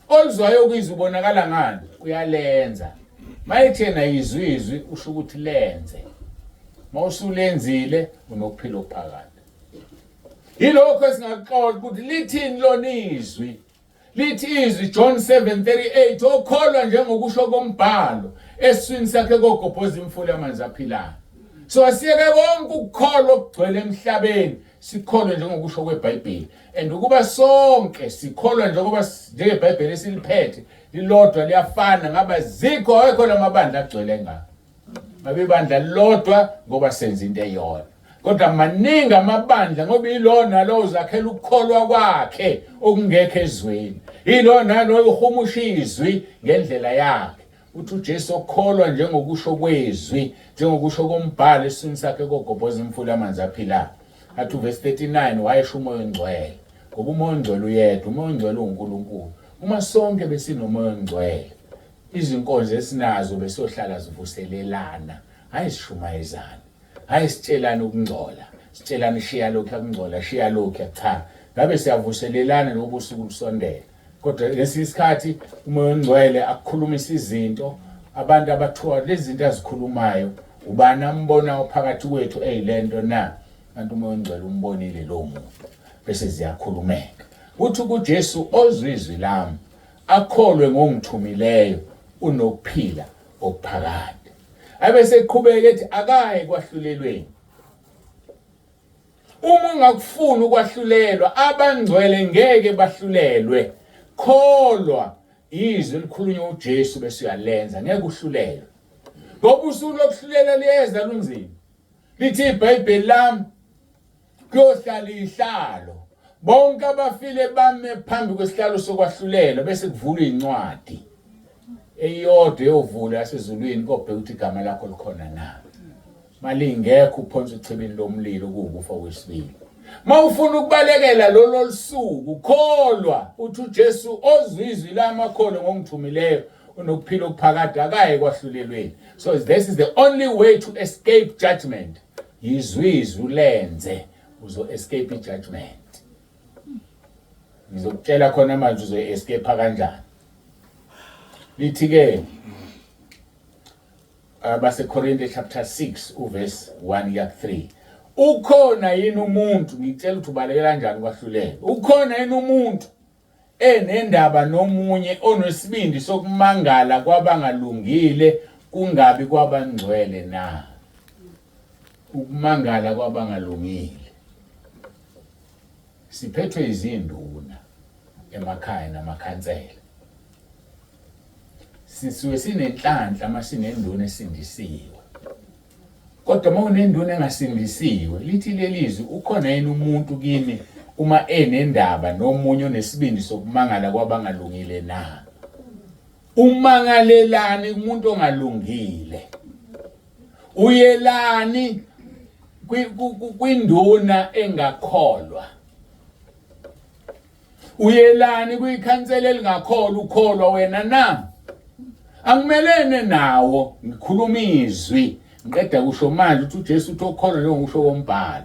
A: Oluzwayo kwizwi ubonakala ngani? Uyalenza. Mayethi yena yizwi izwi usho ukuthi lenze. Mawusulenzile unokuphila okuphakade. Yilokho esingakuxoxa ukuthi lithini lona izwi. Lithi izwi John 7:38 okholwa njengokusho kombhalo esiswini sakhe kogobhoza imfula yamanzi aphilayo. So asiyeke konke ukukholwa okugcwele emhlabeni sikholwe njengokusho kweBhayibheli. And ukuba sonke sikholwa njengoba njengeBhayibheli esiliphethe lilodwa liyafana ngaba zikho awekho lamabandla agcwele ngaka. Ngabe ibandla lilodwa ngoba senza into eyodwa. Kodwa maningi amabandla ngoba ilona lo uzakhela ukukholwa kwakhe okungekho ezweni. Ilona lo uhumusha izwi ngendlela yakhe. Uthi uJesu okholwa njengokusho kwezwi, njengokusho kombhalo esiswini sakhe kogobhoza imfula amanzi aphilayo. Athi uverse 39 wayesho uMoya oNgcwele. Ngoba uMoya oNgcwele uyedwa, uMoya oNgcwele uwuNkulunkulu. Uma sonke besinoMoya oNgcwele, izinkonzo esinazo besohlala zivuselelana, hayi sishumayezana. Hayi sitshelana ukungcola, sitshelana shiya lokhu yakungcola, shiya lokhu cha. Ngabe siyavuselelana lobu usuku lusondela. Kodwa ngesinye isikhathi uMoya oNgcwele akukhulumisa izinto abantu abathiwa lezi zinto azikhulumayo ubani ambona phakathi kwethu eyilento na kanti uMoya oNgcwele umbonile lowo muntu bese ziyakhulumeka. Uthi kuJesu ozwa izwi lami akholwe ngongithumileyo unokuphila okuphakade. Abe seqhubeka ethi akaye kwahlulelweni. Uma ungakufuni ukwahlulelwa, abangcwele ngeke bahlulelwe. Kholwa izwi elikhulunywa uJesu bese uyalenza, ngeke uhlulelwe. Ngoba usuku lokuhlulela liyeza lunzima. Lithi iBhayibheli lami kuyohlala ihlalo. Bonke abafile bame phambi kwesihlalo sokwahlulelwa bese kuvulwa incwadi eyodwa eyovulwa yasezulwini kobheka ukuthi igama lakho likhona na. Malingekho uphonsa echibini lomlilo kuwukufa kwesibili. Mawufuna ukubalekela lolo lusuku kholwa uthi uJesu ozwa izwi lami akholwe ngongithumileyo unokuphila okuphakade akaye kwahlulelweni. So this is the only way to escape judgment. Yizwi izwi ulenze uzo escape judgment. Ngizokutshela khona manje uzo escape kanjani. Lithi ke abaseKorinte chapter 6 uverse 1 kuya 3 ukhona yini umuntu ngikutshela ukuthi ubalekela kanjani kwahlulela ukhona yini umuntu enendaba nomunye onesibindi sokumangala kwabangalungile kungabi kwabangcwele na ukumangala kwabangalungile siphethwe izinduna emakhaya namakhansela. Sisuke sinenhlanhla uma sinenduna esindisiwe. Kodwa uma unenduna engasindisiwe, lithi leli zwi, ukhona yini umuntu kini uma enendaba nomunye onesibindi sokumangala kwabangalungile na? Umangalelani kumuntu ongalungile? Uyelani kwinduna engakholwa? Uyelani kwikhansela elingakholwa ukholwa wena na? Angimelene nawo, ngikhuluma izwi. Ngiqeda kusho manje ukuthi uJesu uthi okholwa njengokusho kombhalo.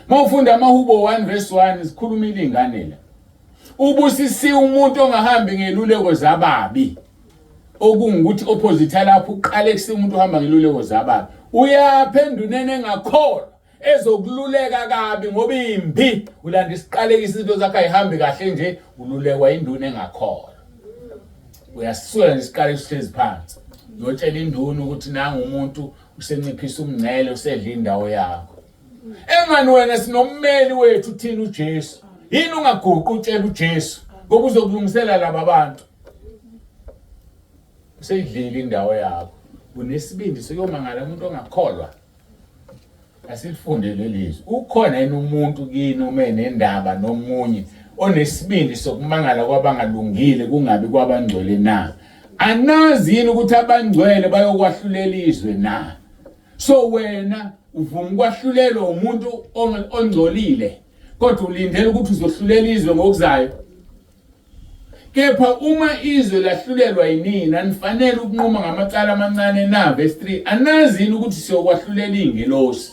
A: Mawufunda amaHubo 1 verse 1 sikhulumile ingane la. Ubusisiwe umuntu ongahambi ngeluleko zababi. Okungukuthi opposite lapho uqale kusiwe umuntu ohamba ngeluleko zababi. Uyaphendunene engakholwa ezokululeka kabi ngoba imbi ulanda isiqalekisa izinto zakhe ayihambi kahle nje ululekwa induna engakholwa. Uyasisula nje isiqalekiso sihlezi phansi. Uyotshela induna ukuthi nangu umuntu usenciphisa umngcele usedla indawo yakho. Engani wena sinommeli wethu thina uJesu. Yini ungaguqi utshela uJesu ngoba uzokulungisela laba bantu. Useyidlile indawo yakho. Unesibindi sokuyomangala umuntu ongakholwa. Asilifunde leli zwi. Ukhona yini umuntu kini uma enendaba nomunye onesibindi sokumangala kwabangalungile kungabi kwabangcwele na? Anazi yini ukuthi abangcwele bayokwahlulela izwe na? So wena uvuma ukwahlulelwa umuntu ongcolile kodwa ulindele ukuthi uzohlulela izwe ngokuzayo. Kepha uma izwe lahlulelwa yinina nifanele ukunquma ngamacala amancane na? Verse 3 anazi yini ukuthi siyokwahlulela izingelosi?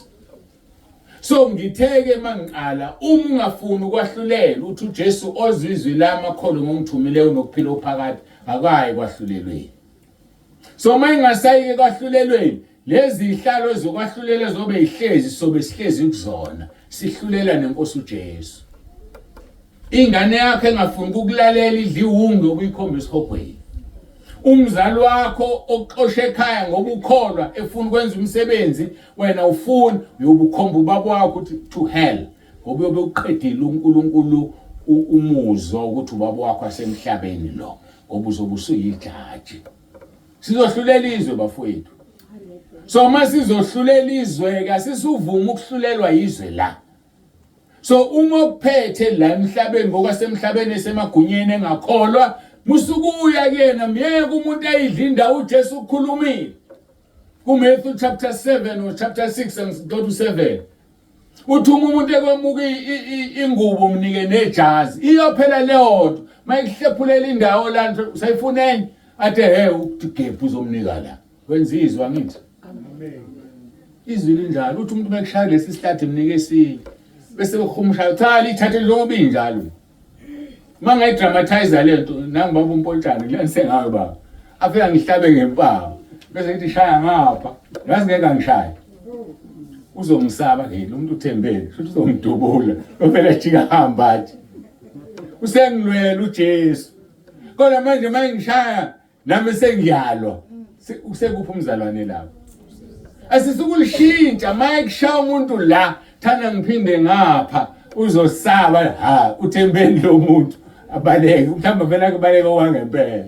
A: So ngitheke mangiqala uma ungafuni ukwahlulela uthi uJesu ozwa izwi lami akholwe ngongithumileyo nokuphila ophakade akayi kwahlulelweni. So uma ingasayike kwahlulelweni lezi zihlalo ezokwahlulela zobe ihlezi sobe sihlezi kuzona sihlulela nenkosi uJesu. Ingane yakho engafuni ukukulalela idla iwungu yokuyikhomba esihogweni. Umzali wakho okuxosha ekhaya ngoba ukholwa efuna ukwenza umsebenzi wena ufuni uyobukhomba ubaba wakho ukuthi to hell ngoba uyobe uqedile uNkulunkulu umuzwa ukuthi ubaba wakho asemhlabeni lo ngoba uzobe usuyijaji. Sizohlulela izwe bafowethu. So uma sizohlulela izwe ke asisuvuma ukuhlulelwa izwe la. So uma ukuphethe la emhlabeni ngokwasemhlabeni esemagunyeni engakholwa musukuya kuyena myeke umuntu ayidla indawo uJesu ukhulumile. KuMatthew chapter 7 or chapter 6 and go to 7. Uthi uma umuntu ekwamuka ingubo mnike nejazi. Iyophela leyo nto. Mayikuhlephulela indawo la usayifuna enye athe he ukuthi gebhu uzomnika la. Wenza izwi angithi. Amen. Izwi linjalo uthi umuntu mekushaya lesi sihlathi mnike esinye. Bese behumusha cha lithathe njengoba injalo. Uma ngayidramatize le nto nangu baba umpontshane ngilanise ngayo baba. Afika ngihlabe ngempama bese ngithi shaya ngapha. Ngazi ngeke angishaye. Uzongisaba ke lo muntu uthembele, futhi uzongidubula. Uvele jika hamba athi. Usengilwela uJesu. Kodwa manje mayingishaya nami sengiyalwa. Usekuphi umzalwane lapho? Asisukulishintsha maye kushaya umuntu la thana ngiphinde ngapha uzosaba ha uthembeni lo muntu abaleke mhlawumbe vele akubaleke okwangempela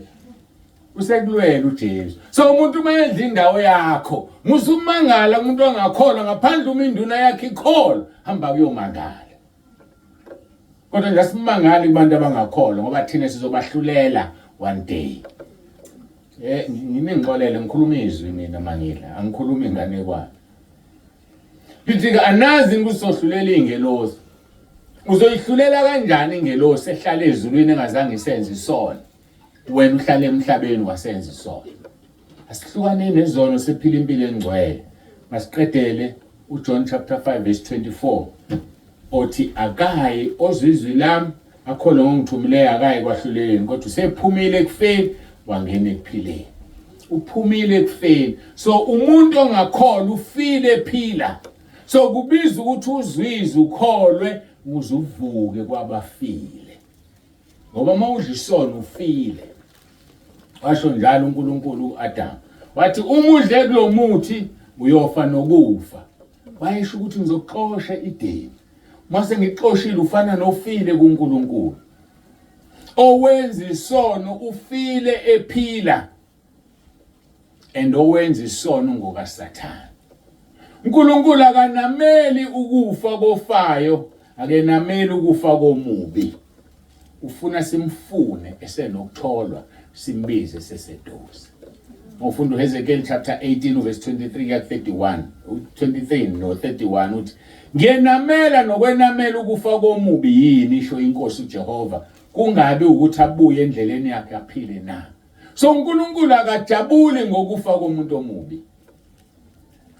A: usekulwela uJesu so umuntu uma edla indawo yakho musumangala umuntu ongakholwa ngaphandle uma induna yakhe ikholwa hamba kuyomangala kodwa nje asimangali kubantu abangakholwa ngoba thina sizobahlulela one day eh nginingixolele ngikhuluma izwi mina mangila angikhulumi inganekwane lithi ke anazi ukuthi sohlulela ingelosi uzoyihlulela kanjani ingelosi ehlala ezulwini engazange isenze isono wena uhlala emhlabeni wasenza isono asihlukane nezono siphila impilo engcwele masiqedele uJohn chapter 5 verse 24 othi akayi ozwa izwi lami akholwe ngongithumileyo akayi kwahluleleni kodwa usephumile ekufeni wangena ekuphileni uphumile ekufeni so umuntu ongakholwa ufile ephila so kubiza ukuthi uzwizwe ukholwe ukuze uvuke kwabafile ngoba uma udla isono ufile washo njalo uNkulunkulu uAdam wathi uma udle kulomuthi uyofa nokufa wayesho ukuthi ngizoxosha ideni uma sengixoshile ufana nofile kuNkulunkulu. Owenza isono ufile ephila and owenza isono ngokaSathane. uNkulunkulu akanameli ukufa kofayo, akenameli ukufa komubi. Ufuna simfune esenokutholwa, simbize seseduze. Ngofunda uHezekiel chapter 18 verse 23 kuya 31, 23 no 31 uthi ngiyenamela nokwenamela ukufa komubi yini, isho inkosi uJehova, kungabi ukuthi abuye endleleni yakhe aphile na. So uNkulunkulu akajabuli ngokufa komuntu omubi.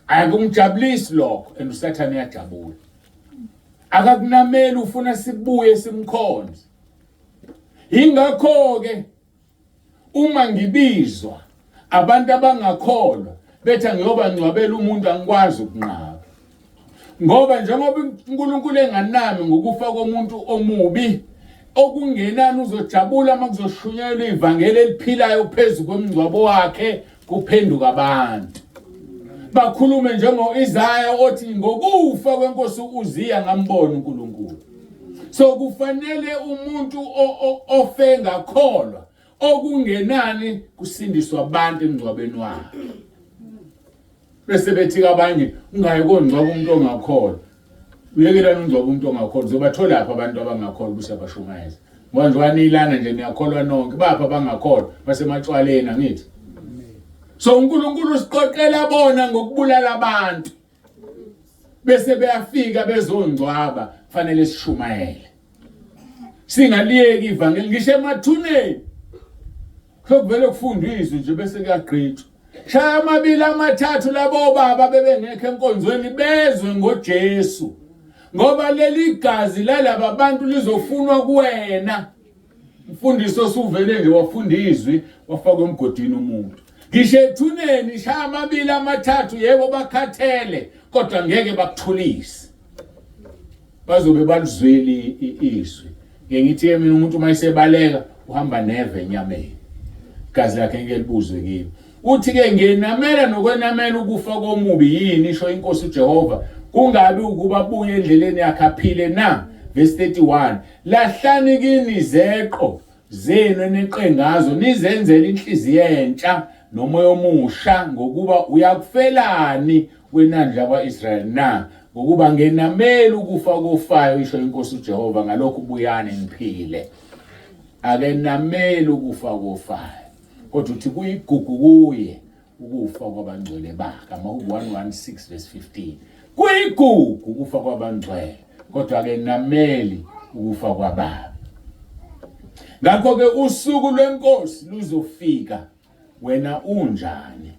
A: Akumjabulisi lokho and uSathane uyajabula. Akakunameli, ufuna sibuye simkhonze. Ingakho ke uma ngibizwa abantu abangakholwa bethi ngiyobangcwabela umuntu, angikwazi ukunqaba. Ngoba njengoba uNkulunkulu enganami ngokufa komuntu omubi, okungenani uzojabula uma kuzoshunyayelwa ivangeli eliphilayo phezu komngcwabo wakhe, kuphenduka abantu. Bakhulume njengo-Isaya othi ngokufa kwenkosi uUziya ngambona uNkulunkulu. So kufanele umuntu ofe ngakholwa okungenani kusindiswa abantu emngcwabeni wakhe. Bese bethi abanye ungayi kongcwaba umuntu ongakholwa. Uyekelani ungcwaba umuntu ongakholwa? Uzobathola lapha abantu abangakholwa ukuthi abashumayeza. Ngoba nje wanilana nje niyakholwa nonke. Bapha abangakholwa basematshwaleni angithi. So uNkulunkulu usiqoqela bona ngokubulala abantu. Bese beyafika bezongcwaba, fanele sishumayele. Singaliyeki ivangeli ngisho emathuneni. Sokuvele kufundwa izwi nje bese kuyagqitshwa. Shaya amabili amathathu labo baba bebengekho enkonzweni bezwe ngoJesu. Ngoba leli gazi lalaba bantu lizofunwa kuwena. Mfundisi osuvele nje wafunda izwi wafaka emgodini umuntu. Ngisho ethuneni shaya amabili amathathu, yebo bakhathele kodwa ngeke bakuthulise. Bazobe balizweli izwi. Ngeke ngithi mina umuntu uma esebaleka uhamba neve enyameni. Igazi lakhe ngeke libuzwe kimi. Uthi ke ngenamela nokwenamela ukufa komubi yini, isho inkosi uJehova, kungabi ukuba abuye endleleni yakhe aphile na? Verse 31, lahlani kini izeqo zenu eneqe ngazo, nizenzele inhliziyo entsha nomoya omusha, ngokuba uyakufelani wenandla yakwa-Israyeli na? Ngokuba ngenameli ukufa kofayo, isho inkosi uJehova, ngalokhu buyani niphile. Akenameli ukufa kofayo, kodwa uthi kuyigugu kuye ukufa kwabangcwele bakhe. Amahubo 116 verse 15, kuyigugu ukufa kwabangcwele, kodwa akenameli ukufa kwababi. Ngakho-ke usuku lwenkosi luzofika, wena unjani?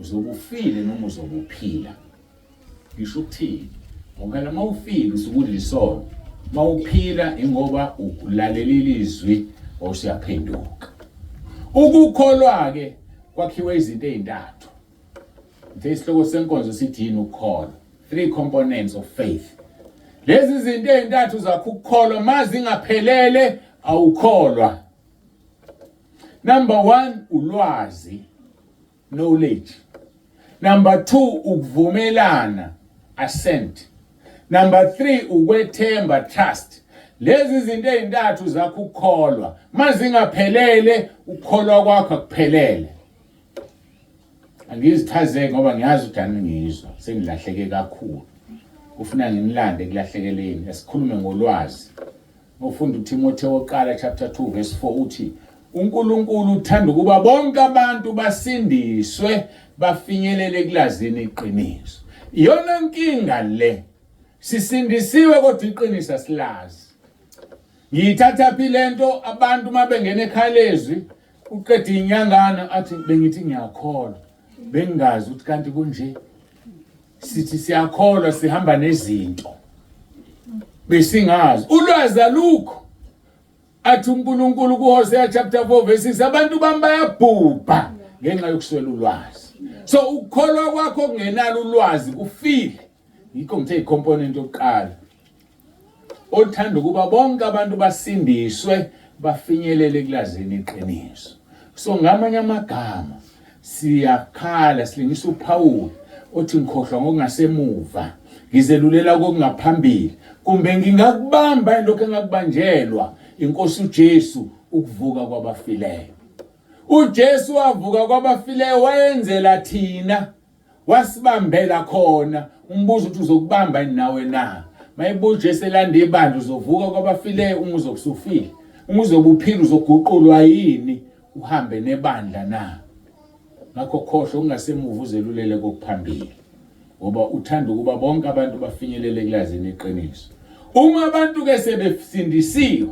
A: Uzobe ufile noma uzobe uphila? Ngisho ukuthini? Ngoba phela uma ufile usuke udla isono, uma uphila ingoba ulalelile izwi wawusuyaphenduka. Ukukholwa-ke kwakhiwe izinto ey'ntathu. Ngithe isihloko senkonzo sithi yini ukukholwa? Three components of faith. Lezi zinto ey'ntathu zakho ukukholwa, ma zingaphelele awukholwa. Number 1, ulwazi, knowledge. Number 2, ukuvumelana, assent. Number 3, ukwethemba, trust. Lezi zinto ezintathu zakho ukukholwa, mazingaphelele ukukholwa kwakho akuphelele. Angizichazeki ngoba ngiyazi ukuthi aningizwa, sengilahleke kakhulu. Ufuna nginilande ekulahlekeleni, esikhulume ngolwazi. Ufunda uTimotheo wokuqala chapter 2 verse 4 uthi uNkulunkulu uthanda ukuba bonke abantu basindiswe bafinyelele ekulazini iqiniso. Iyona nkinga le. Sisindisiwe kodwa iqiniso asilazi. Ngiyithatha phi lento abantu uma bengena ekhaya lezwi uqeda inyangana athi bengithi ngiyakholwa, bengingazi ukuthi kanti kunje. Sithi siyakholwa sihamba nezinto besingazi, ulwazi alukho. Athi uNkulunkulu kuHosea chapter 4 verse 6, abantu bami bayabhubha ngenxa yokuswela ulwazi. So ukukholwa kwakho kungenalo ulwazi kufile. Yikho ngithe icomponent yokuqala, othanda ukuba bonke abantu basindiswe bafinyelele kulazini iqiniso. So ngamanye amagama siyakhala silingisa uPaul othi ngikhohlwa ngokungasemuva, ngizelulela kokungaphambili, kumbe ngingakubamba lokho engakubanjelwa inkosi uJesu. Ukuvuka kwabafileyo. UJesu wavuka kwabafileyo wayenzela thina wasibambela khona umbuzo ukuthi uzokubamba yini nawe na mayibuya uJesu elanda ibandla uzovuka kwabafileyo uma uzokusufile uma uzobe uphila uzoguqulwa yini uhambe nebandla na ngakho khohlwa ungasemuva uzelulele kokuphambili ngoba uthanda ukuba bonke abantu bafinyelele kulazini iqiniso uma abantu ke sebesindisiwe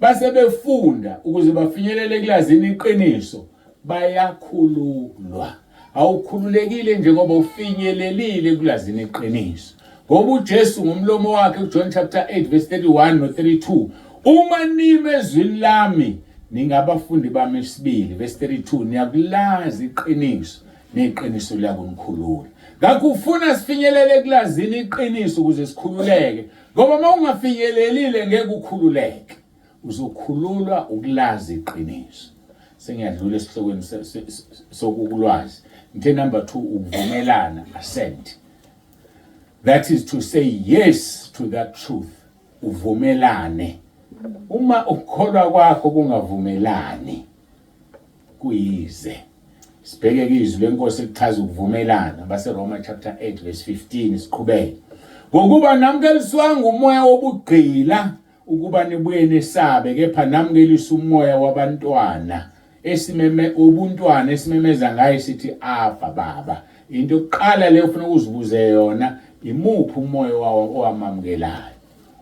A: base befunda ukuze bafinyelele kulazini iqiniso bayakhululwa awukhululekile njengoba ufinyelelile kulazini iqiniso ngoba uJesu ngomlomo wakhe kuJohn chapter 8 verse 31 no 32 uma nime ezwini lami ningabafundi bami isibili verse 32 niyakulazi iqiniso neqiniso liyakunikhulula ngakho ufuna sifinyelele kulazini iqiniso ukuze sikhululeke Ngoba uma ungafinyelelile ngeke ukhululeke. Uzokhululwa ukulazi iqiniso. Sengiyadlula esihlokweni sokukulwazi. Ngithe number 2 ukuvumelana assent. That is to say yes to that truth. Uvumelane. Uma ukukholwa kwakho kungavumelani kuyize. Sibheke izwi lenkosi elichaza ukuvumelana baseRoma chapter 8 verse 15 siqhubeke. Ngokuba namukeliswanga umoya wobugqila ukuba nibuye nesabe kepha namukelisa umoya wabantwana esimeme ubuntwana esimemeza ngaye sithi Abba baba. Into yokuqala leyo ufuna ukuzibuze yona imuphi umoya owamamukelayo.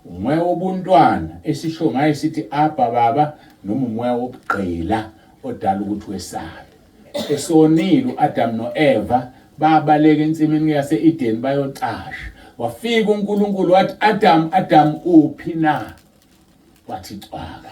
A: Umoya wobuntwana esisho ngaye sithi Abba baba noma umoya wobugqila odala ukuthi wesabe. Esonile uAdam noEva babaleka ensimini yase-Eden bayocasha. Wafika uNkulunkulu wathi Adam, Adam uphi na? Wathi cwaka.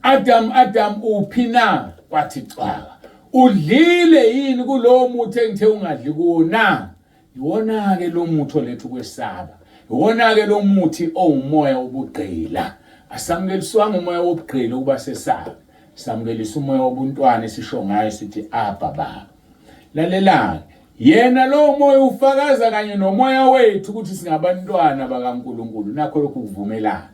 A: Adam, Adam uphi na? Wathi cwaka. Udlile yini kulowo muthi engithe ungadli kuwo na? Iwona-ke lo muthi oletha ukwesaba. Iwona-ke lo muthi owumoya wobugqila. Asamukeliswanga umoya wobugqila ukuba sesabe. Samukelisa umoya wobuntwana esisho ngayo sithi Abba Baba. Lalelani, yena lowo moya ufakaza kanye nomoya wethu ukuthi singabantwana bakaNkulunkulu. Nakho lokhu kuvumelana.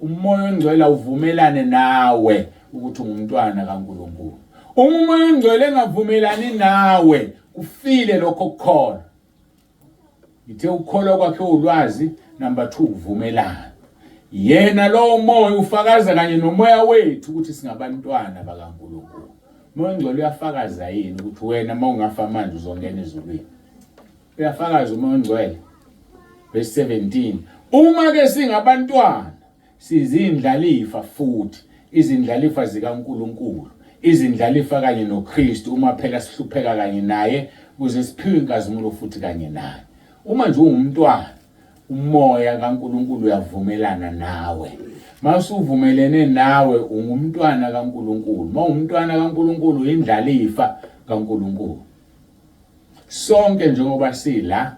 A: Umoya ongcwele awuvumelane nawe ukuthi ungumntwana kaNkulunkulu. Uma umoya ongcwele engavumelani nawe, kufile lokho kukholwa. Ngithe ukukholwa kwakhe ulwazi, number 2 uvumelana. Yena lowo moya ufakaza kanye nomoya wethu ukuthi singabantwana bakaNkulunkulu. Umoya ongcwele uyafakaza yini ukuthi wena uma ungafa manje uzongena ezulwini? Uyafakaza umoya ongcwele. Verse 17. Uma ke singabantwana sizindlalifa futhi izindlalifa zikaNkulunkulu, izindlalifa kanye noKristu uma phela sihlupheka kanye naye ukuze siphiwe inkazimulo futhi kanye naye. Uma nje ungumntwana umoya kaNkulunkulu uyavumelana nawe. Masuvumelene nawe ungumntwana kaNkulunkulu. Mawumntwana kaNkulunkulu uyindlalifa kaNkulunkulu. Sonke njengoba sila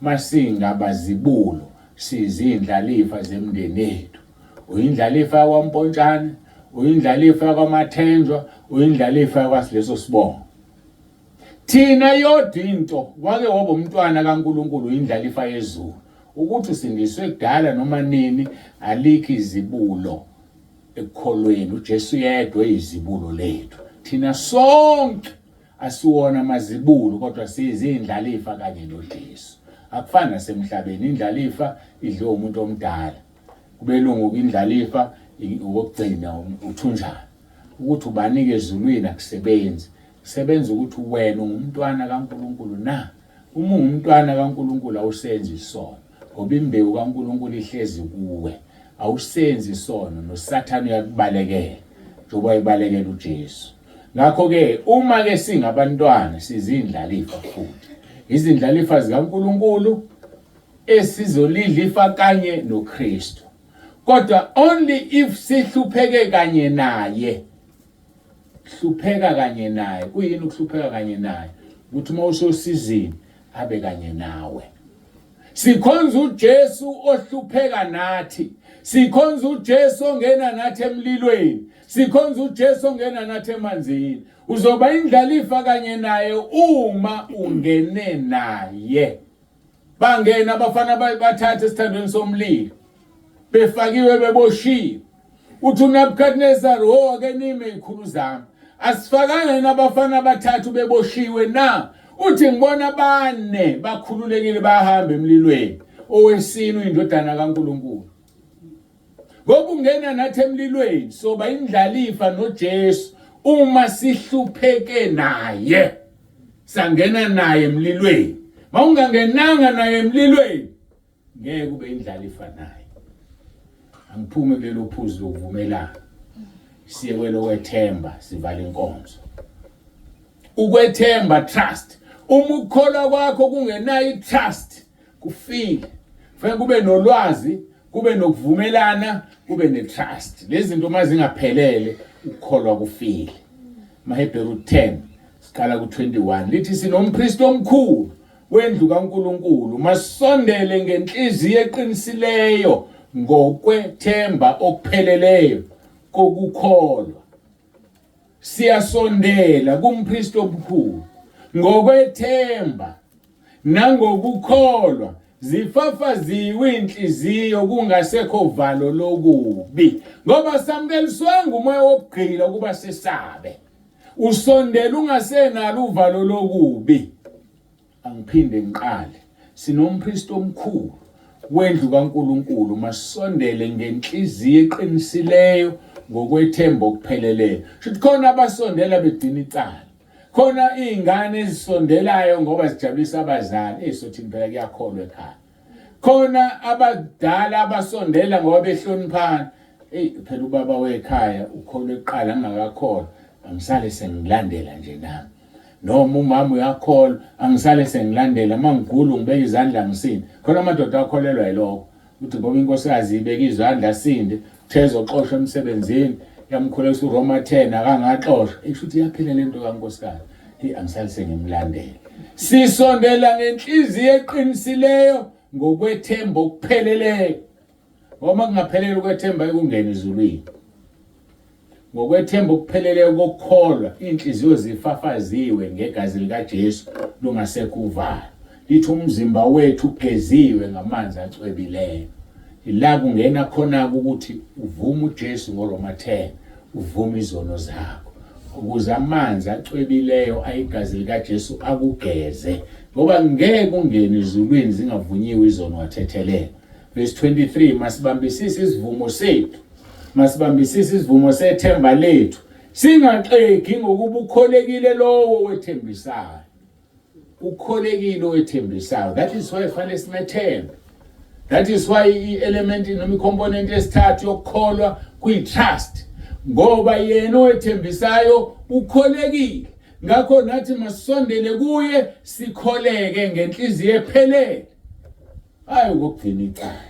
A: masingabazibulo sizindlalifa zemndeni yethu. Uyindlalifa yakwaMpontshane, uyindlalifa yakwaMathenjwa, uyindlalifa yakwasileso sibongo. Thina yodwa into wake waba umntwana kaNkulunkulu uyindlalifa yezulu. Ukuthi usindiswe kudala noma nini alikho izibulo ekukholweni. uJesu yedwa eyizibulo lethu. Thina sonke Asiwona amazibulo kodwa sizindlalifa kanye noJesu. Akufani nasemhlabeni, indlalifa idliwa umuntu omdala. Kubelungu indlalifa okugcina uthunjana. Ukuthi ubanike ezulwini akusebenzi. Kusebenza ukuthi wena ungumntwana kaNkulunkulu na. Uma ungumntwana kaNkulunkulu awusenzi isono ngoba imbewu kaNkulunkulu ihlezi kuwe. Awusenzi isono noSathane uyakubalekela njengoba ebalekela uJesu. Ngakho-ke uma ke singabantwana sizindlalifa futhi. Izindlalifa zikaNkulunkulu esizolidla ifa kanye noKristu. Kodwa only if sihlupheke kanye naye. Hlupheka kanye naye. Kuyini ukuhlupheka kanye naye? Ukuthi uma usosizini abe kanye nawe. Sikhonza uJesu ohlupheka nathi. Sikhonza uJesu ongena nathi emlilweni. Sikhonza uJesu ongena nathi emanzini. Uzoba indlalifa kanye naye uma ungene naye. Bangena abafana bathathe esithandweni somlilo. Befakiwe beboshiwe. Uthi uNebukadnezar, "Wo ake nime ikhulu zami. Asifakanga yini abafana abathathu beboshiwe na? Uthi ngibona bane bakhululekile bayahamba emlilweni. Owesine uyindodana kaNkulunkulu. Ngoba ungena nathi emlilweni soba indlalifa noJesu uma sihlupheke naye. Sangena naye emlilweni. Mawungangenanga naye emlilweni ngeke ube indlalifa naye. Angiphume kulelo phuzu lokuvumelana. Siye kwelokwethemba sivala inkonzo. Ukwethemba trust. Uma ukukholwa kwakho kungenayo i-trust kufile. Kufanele kube nolwazi, kube nokuvumelana, kube ne-trust. Lezi zinto uma zingaphelele ukukholwa kufile. MaHebheru 10 siqala ku-21 lithi sinompristi omkhulu wendlu kaNkulunkulu masondele ngenhliziyo eqinisileyo ngokwethemba okupheleleyo kokukholwa siyasondela kumpristi omkhulu ngokwethemba nangokukholwa zifafaziwe inhliziyo kungasekho valo lokubi ngoba samukeliswanga umoya wokugqila ukuba sesabe usondela ungasenalo uvalo lokubi Angiphinde ngiqale. Sinompristi omkhulu wendlu kaNkulunkulu, masondele ngenhliziyo eqinisileyo ngokwethemba okupheleleyo. Shuthi khona abasondela begcina icala. Khona izingane ezisondelayo ngoba zijabulisa abazali. Hey sothini phela kuyakholwa ekhaya. Khona abadala abasondela ngoba behloniphana. Hey phela ubaba wekhaya ukholwe kuqala ngingakakholwa. Angisale sengilandela nje nami. Noma umama uyakholwa angisale sengilandela uma ngigula ngibeka izandla ngisinde. Khona amadoda akholelwa yilokho. Uthi ngoba inkosikazi ibeka izandla asinde, uthe ezoxoshwa emsebenzini yamkhulekisa uRoma 10 akangaxoshwa. Isho ukuthi iyaphila lento kankosikazi. Hey angisale sengimlandela. Sisondela ngenhliziyo eqinisileyo ngokwethemba okupheleleyo. Ngoba kungaphelele ukwethemba ekungena ezulwini. Ngokwethemba okupheleleyo kokukholwa, inhliziyo zifafaziwe ngegazi likaJesu lungasekho uvalo. Lithi umzimba wethu ugeziwe ngamanzi acwebileyo. Ila kungena khona ukuthi uvume uJesu ngoRoma 10, uvume izono zakho ukuze amanzi acwebileyo ayigazi likaJesu akugeze ngoba ngeke ungene ezulwini zingavunyiwe izono wathethelelwa. Verse 23 masibambisise isivumo sethu Masibambisise isivumo sethemba lethu, singaxegi ngokuba ukholekile lowo wethembisayo. Ukholekile owethembisayo. That is why fanele simethembe. That is why i-element noma i-component yesithathu yokukholwa kuyi-trust. Ngoba yena owethembisayo ukholekile. Ngakho nathi masisondele kuye sikholeke ngenhliziyo ephelele. Hayi ukugcina icala.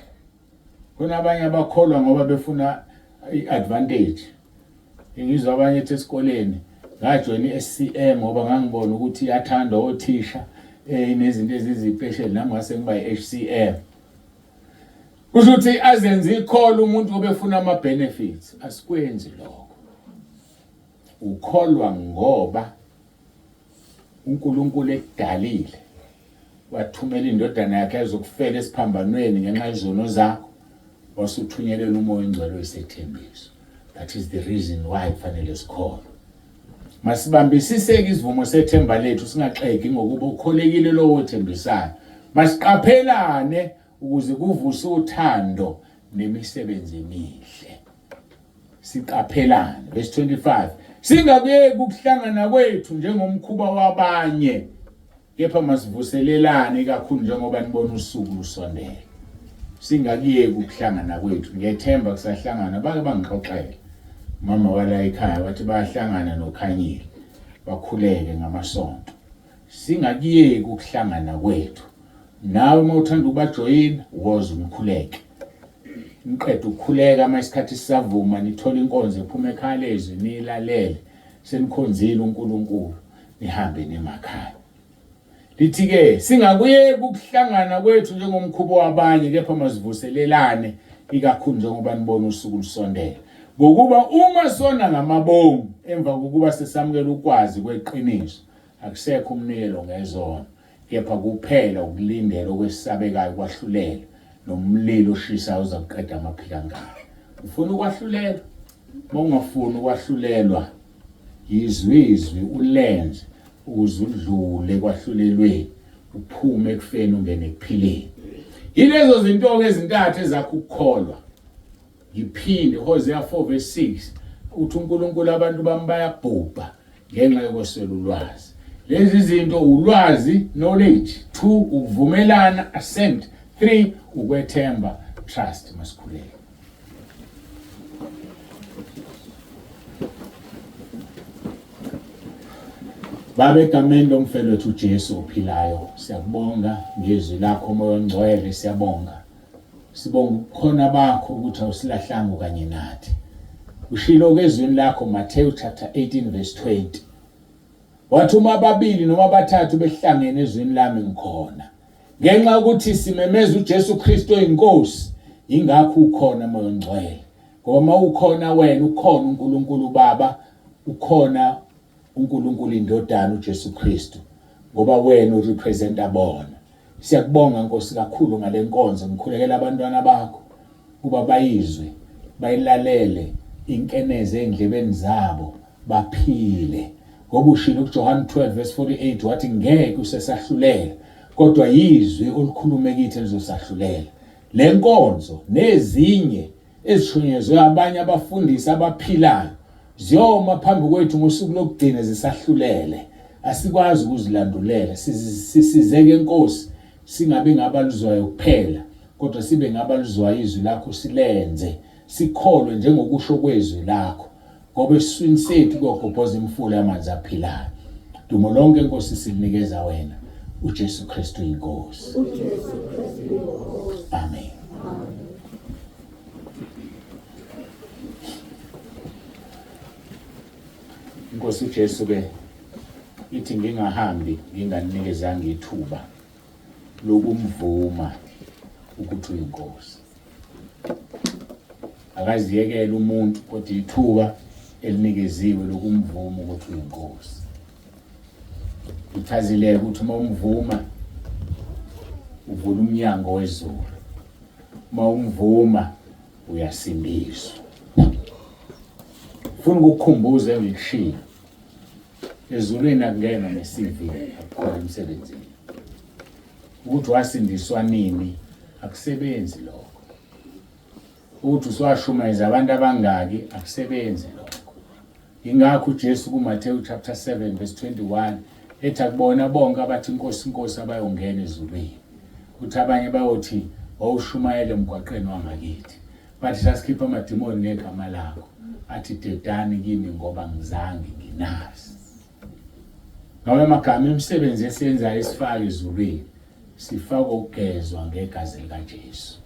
A: Khona abanye abakholwa ngoba befuna i-advantage. Ngizwa abanye ethi esikoleni ngajoyina i-SCM ngoba ngangibona ukuthi iyathandwa othisha eh inezinto ezizipesheli nami ngase ngiba i-HCM. Kusho ukuthi azenze ikholwa umuntu ngoba efuna ama benefits. Asikwenzi lokho. Ukholwa ngoba uNkulunkulu ekudalile wathumela indodana yakhe ezokufela esiphambanweni ngenxa yezono zakho wasuthunyelelwa umoya ongcwele wesethembiso that is the reason why kufanele sikholwe masibambisiseke isivumo sethemba lethu singaxegi ngokuba ukholekile lowo othembisayo masiqaphelane ukuze kuvuse uthando nemisebenzi emihle siqaphelane verse 25 singakuyeki ukuhlangana kwethu njengomkhuba wabanye kepha masivuselelane ikakhulu njengoba nibona usuku lusondela singakuyeki ukuhlangana kwethu ngiyethemba kusahlangana bake bangixoxele mama wala ekhaya wathi bayahlangana nokhanyile bakhuleke ngamasonto singakuyeki ukuhlangana kwethu nawe uma uthanda ukubajoyina woza umkhuleke niqede ukukhuleka uma isikhathi sisavuma nithole inkonzo ephuma ekhaya lezwi niyilalele senikhonzile uNkulunkulu nihambe nemakhaya lithi-ke singakuyeki ukuhlangana kwethu njengomkhubo wabanye kepha masivuselelane ikakhulu njengoba nibona usuku lusondela ngokuba uma sona ngamabomu emva kokuba sesamukela ukwazi kweqiniso akusekho umnikelo ngezono Kepha kuphela ukulindela okwesabekayo ukwahlulela nomlilo oshisayo uza kuqeda amaphikankani. Ufuna ukwahlulelwa? Uma ungafuni ukwahlulelwa, yizwe izwi ulenze ukuze udlule kwahlulelweni, uphume ekufeni ungene ekuphileni. Yilezo zinto-ke ezintathu ezakha ukukholwa. Ngiphinde, Hosea 4 verse 6 uthi uNkulunkulu abantu bami bayabhubha ngenxa yokweswela ulwazi. Lezi zinto ulwazi, knowledge, 2 ukuvumelana, assent, 3 ukwethemba, trust. Masikhuleke. Baba, egameni lomfelo wethu uJesu ophilayo, siyakubonga ngezwi lakho Moya oNgcwele, siyabonga. Sibonga ubukhona bakho ukuthi awusilahlanga kanye nathi. Ushilo kezwini lakho Matthew chapter 18 verse 20. Wathi uma ababili noma abathathu behlangene ezwini lami ngikhona. Ngenxa yokuthi simemeza uJesu Kristu oyinkosi, ingakho ukhona Moya oNgcwele. Ngoba uma ukhona wena ukhona uNkulunkulu uBaba, ukhona uNkulunkulu iNdodana uJesu Kristu, ngoba wena urepresenta bona. Siyakubonga Nkosi kakhulu ngalenkonzo, ngikhulekela abantwana bakho kuba bayizwe, bayilalele, inkeneze endlebeni zabo, baphile. Ngoba ushilo kuJohane 12 verse 48 wathi ngeke usesahlulela, kodwa yizwi olukhulume kithi elizosahlulela. Le nkonzo nezinye ezishunyezwe abanye abafundisi abaphilayo ziyoma phambi kwethu ngosuku lokugcina zisahlulele. Asikwazi ukuzilandulela. Sisizeke Nkosi, singabi ngabaluzwayo kuphela, kodwa sibe ngabaluzwayo izwi lakho, silenze, sikholwe njengokusho kwezwi lakho, ngoba esiswini sethu kuyogobhoza imifula yamanzi aphilayo. Dumo lonke Nkosi silinikeza wena, uJesu Kristu inkosi.
B: uJesu Kristu inkosi.
A: Amen. Inkosi uJesu ke ithi ngingahambi nginganikezanga ithuba lokumvuma ukuthi uyinkosi. Akaziyekela umuntu kodwa ithuba elinikeziwe lokumvuma ukuthi uyinkosi. Ichazile ukuthi uma umvuma uvula umnyango wezulu. Uma umvuma uyasindiswa. Funa ukukukhumbuza engikushilo. Ezulwini akungena ne-CV akukhona emsebenzini. Ukuthi wasindiswa nini akusebenzi lokho. Ukuthi usuwashumayeza abantu abangaki akusebenzi lokho. Ingakho uJesu kuMathewu chapter 7 verse 21 ethi akubona bonke abathi inkosi inkosi abayongena ezulwini. Uthi abanye bayothi wawushumayela emgwaqeni wangakithi. Bathi sasikhipha amadimoni ngegama lakho. Athi dedani kimi ngoba ngizange nginazi. Ngawe amagama imisebenzi esiyenzayo esifaka ezulwini sifaka ukugezwa ngegazi likaJesu.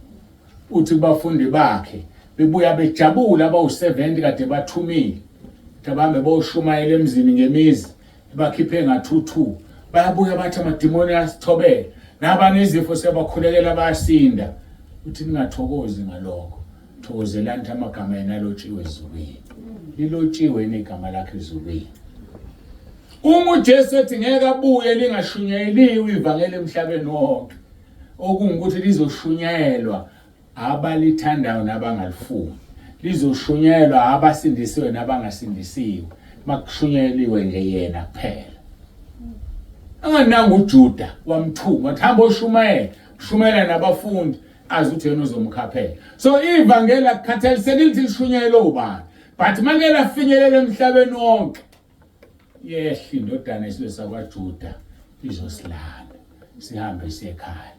A: Uthi kubafundi bakhe bebuya bejabula abawu-70 kade bathumile ukuthi abahambe boshumayela emzini ngemizi bakhiphe nga-2-2 bayabuya bathi amadimoni ayasithobela nabanezifo siyabakhulekela bayasinda. Uthi ningathokozi ngalokho, thokozelani ukuthi amagama yena alotshiwe ezulwini. Lilotshiwe igama lakhe ezulwini. Uma uJesu ethi ngeke abuye lingashunyayeliwe ivangeli emhlabeni wonke, okungukuthi lizoshunyayelwa abalithandayo nabangalifuni, lizoshunyayelwa abasindisiwe nabangasindisiwe, makushunyayeliwe nje yena kuphela. Angananga uJuda wamthuma wathi hamba oshumayela, shumayela nabafundi azi ukuthi yena uzomkhaphela. So ivangeli akukhathalisekile ukuthi lishunyayelwe ubani, but make lafinyelela emhlabeni wonke, yehla indodana isizwe sakwaJuda izosilanda sihambe siye ekhaya.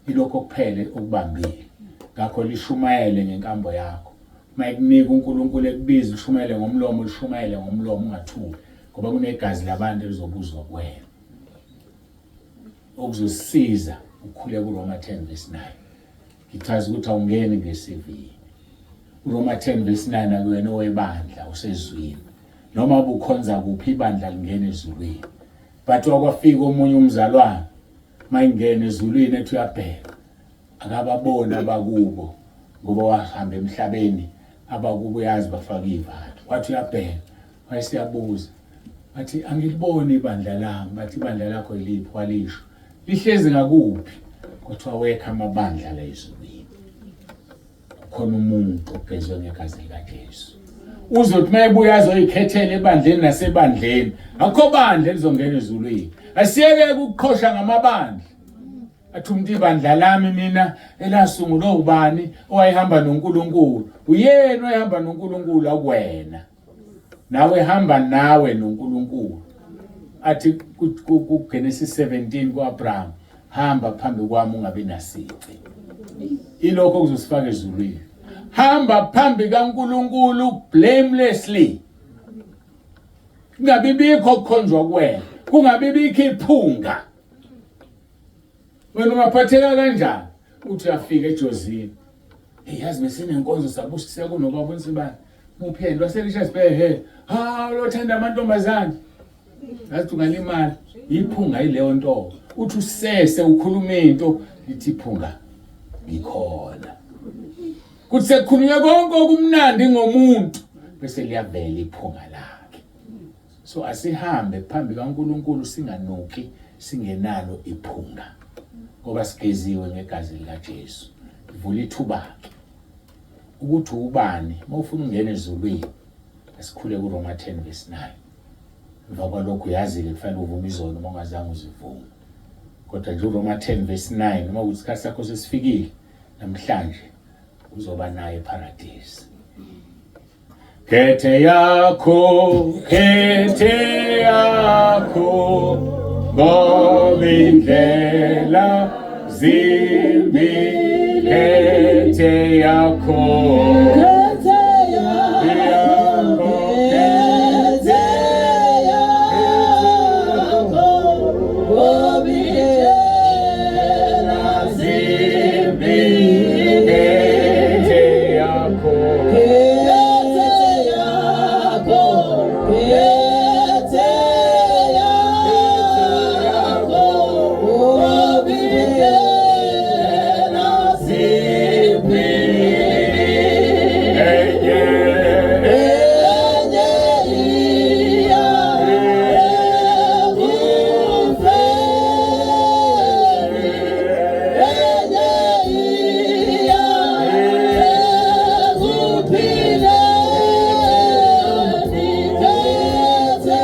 A: Ilokho kuphele okubambile. Ngakho lishumayele ngenkambo yakho. Uma ekunika uNkulunkulu ekubiza ushumayele ngomlomo, ulishumayele ngomlomo ungathuki, ngoba kunegazi labantu elizobuzwa kuwena. Okuzosiza ukhule kuRoma 10 verse 9. Ngichaza ukuthi awungeni nge-CV. URoma 10 verse 9 akuyena owebandla usezwini. Noma ubukhonza kuphi ibandla lingena ezulwini. But wakwafika omunye umzalwane mayingena ezulwini ethi uyabheka akababoni abakubo ngoba wahamba emhlabeni abakubo uyazi bafaka ivalo. Wathi uyabheka wayesiyabuza wathi angiliboni ibandla lami. Bathi ibandla lakho yiliphi? Walisho lihlezi ngakuphi? Kwathiwa wekha amabandla la ezulwini. Khona umuntu ogezwe ngegazi likaJesu. Uzothi mayebuya azoyikhethela ebandleni nasebandleni. Akho bandla elizongena ezulwini. Asiyeke ukuqhosha ngamabandla. Athi umuntu ibandla lami mina elasungulwa ubani owayehamba noNkulunkulu. Uyena oyehamba noNkulunkulu akuwena. Nawe hamba nawe noNkulunkulu. Athi kuGenesis 17 kuAbraham, hamba phambi kwami ungabi nasici. Ilokho kuzosifaka ezulwini. Hamba phambi kaNkulunkulu blamelessly. Kungabi bikho ukukhonjwa kuwena, kungabi bikho iphunga. Wena ungaphatheka kanjani uthi uyafika eJozini? Hey yazi besinenkonzo sabusiseka kunobaba uNsibane. Mupheni lwaselisha sibehe. Ha lothanda amantombazane. Ngathi ungalimala. Iphunga ileyo nto. Uthi usese ukhuluma into lithi iphunga ngikhona. Kuthi sekukhulunywe konke okumnandi ngomuntu bese liyavela iphunga lakhe. So asihambe phambi kaNkuluNkulu singanuki singenalo iphunga ngoba sigeziwe ngegazi likaJesu. Vula ithuba ke ukuthi ubani mawufuna ungena ezulwini asikhule kuRoma 10 verse 9. Emva kwalokho uyazi-ke kufanele uvume izono uma ungazange uzivume. Kodwa nje uRoma 10 verse 9 uma ukuthi isikhathi sakho sesifikile namhlanje uzoba naye eparadisi. Khethe yakho, khethe yakho, ngoba indlela zimbi, khethe yakho.
B: Khethe yakho, khethe yakho, ngoba indlela zimbi,
A: Khethe yakho.
B: Khethe yakho, khethe yakho, ngoba indlela zimbi.
A: Enye,
B: Enye iya ekufeni, enye iya ekuphileni. Khethe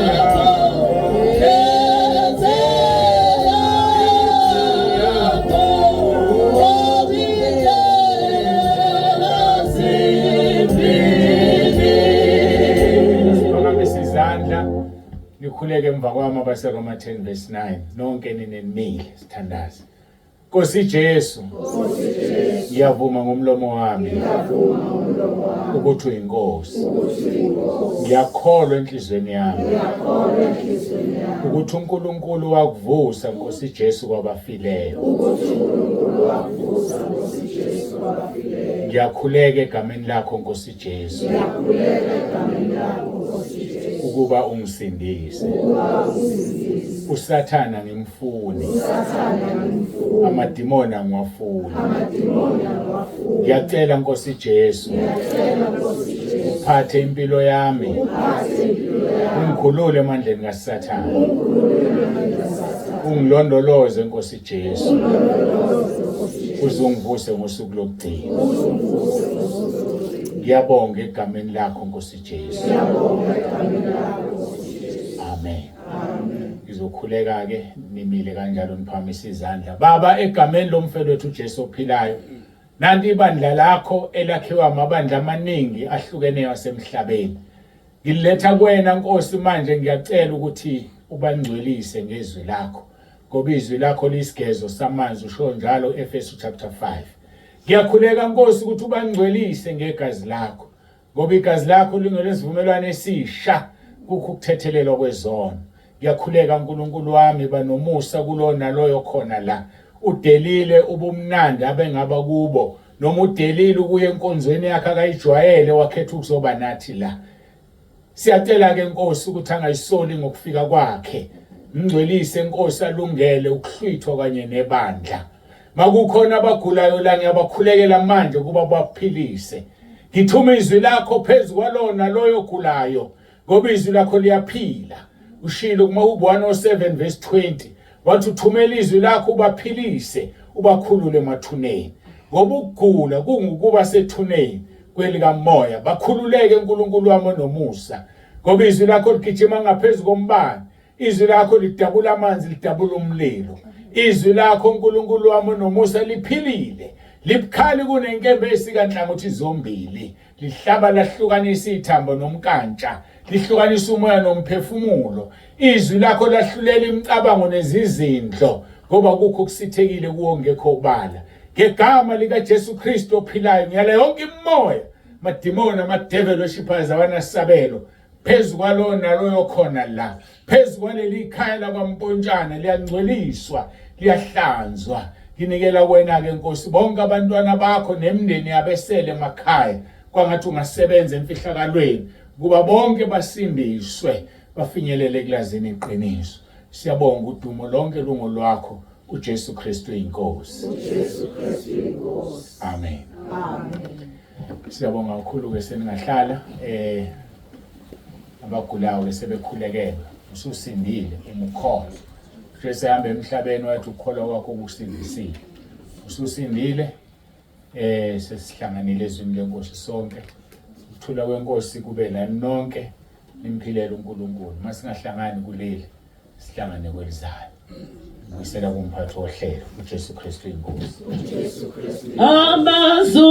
B: yakho, khethe yakho, ngoba indlela zimbili.
A: Siphakamise izandla nikhuleke emva kwami abaseRoma 10 verse 9. Nonke nina nimile sithandaze. Nkosi Jesu. Ngiyavuma ngomlomo wami ukuthi uyinkosi. Ngiyakholwa enhliziyweni yami ukuthi uNkulunkulu wakuvusa Nkosi Jesu kwabafileyo. Ngiyakhuleka egameni lakho Nkosi Jesu ukuba ungisindise. Usathana ngimfuni, amadimoni angiwafuni. Ngiyacela Nkosi Jesu uphathe impilo yami, ungikhulule emandleni kaSathane, ungilondoloze Nkosi Jesu, uzungivuse ngosuku lokugcina. Ngiyabonga egameni lakho Nkosi Jesu. Amen. Ngizokhuleka ke nimile kanjalo niphakamisa izandla. Baba egameni lomfelo wethu uJesu ophilayo. Nanti ibandla lakho elakhiwa amabandla amaningi ahlukeneyo asemhlabeni. Ngiletha kuwena Nkosi manje ngiyacela ukuthi ubangcwelise ngezwi lakho. Ngoba izwi lakho liyisigezo samanzi usho njalo Efesu chapter 5. Ngiyakhuleka Nkosi ukuthi ubangcwelise ngegazi lakho. Ngoba igazi lakho lingelesivumelwano esisha kukho ukuthethelelwa kwezono. Ngiyakhuleka uNkulunkulu wami banomusa kulo naloyo khona la. Udelile ubumnandi abengaba kubo noma udelile ukuya enkonzweni yakhe akayijwayele wakhetha ukuzoba nathi la. Siyacela ke Nkosi ukuthi angayisoli ngokufika kwakhe. Mngcwelise Nkosi alungele ukuhlwithwa kanye nebandla. Makukhona abagulayo la ngiyabakhulekela manje ukuba baphilise. Ngithuma izwi lakho phezu kwalona loyo ogulayo ngoba izwi lakho liyaphila. Ushilo kuMahubo 107 verse 20 wathi uthumela izwi lakho ubaphilise ubakhulule emathuneni ngoba ukugula kungukuba sethuneni. Kwelikamoya bakhululeke uNkulunkulu wami onomusa, ngoba izwi lakho ligijima ngaphezu kombane, izwi lakho lidabula amanzi, lidabula umlilo. Izwi lakho uNkulunkulu wami onomusa liphilile, libukhali kunenkemba esika nhlangothi zombili, lihlaba lahlukanisa ithambo nomkantsha, lihlukanisa umoya nomphefumulo. Izwi lakho lahlulela imicabango nezizindlo, ngoba kukho kusithekile kuwo ngekho obala. Ngegama likaJesu Kristu ophilayo ngiyala yonke imimoya, amadimoni, ama-devil worshippers awanasabelo phezu kwalowo naloyo khona la, phezu kwaleli khaya lakwaMpontshana, liyangcweliswa, liyahlanzwa. Nginikela kuwena-ke Nkosi bonke abantwana bakho nemindeni yabesele emakhaya, kwangathi ungasebenza emfihlakalweni kuba bonke basindiswe, bafinyelele kulazini iqiniso. Siyabonga, udumo lonke lungolwakho, uJesu Kristu inkosi.
B: uJesu Kristu inkosi.
A: Amen.
B: Amen.
A: Siyabonga kakhulu ke, seningahlala. Abagulayo ke sebekhulekelwa. Ususindile uma ukholwa. Jesu ehamba emhlabeni wathi ukukholwa kwakho kusindisile. Ususindile, sesihlanganile ezwini lenkosi sonke. Ukuthula kwenkosi kube nani nonke, nimphilele uNkulunkulu. Masingahlangani kuleli, sihlangane kwelizayo. Ngibuyisela kumphathi wohlelo, uJesu Kristu inkosi.
B: uJesu Kristu. Amazulu.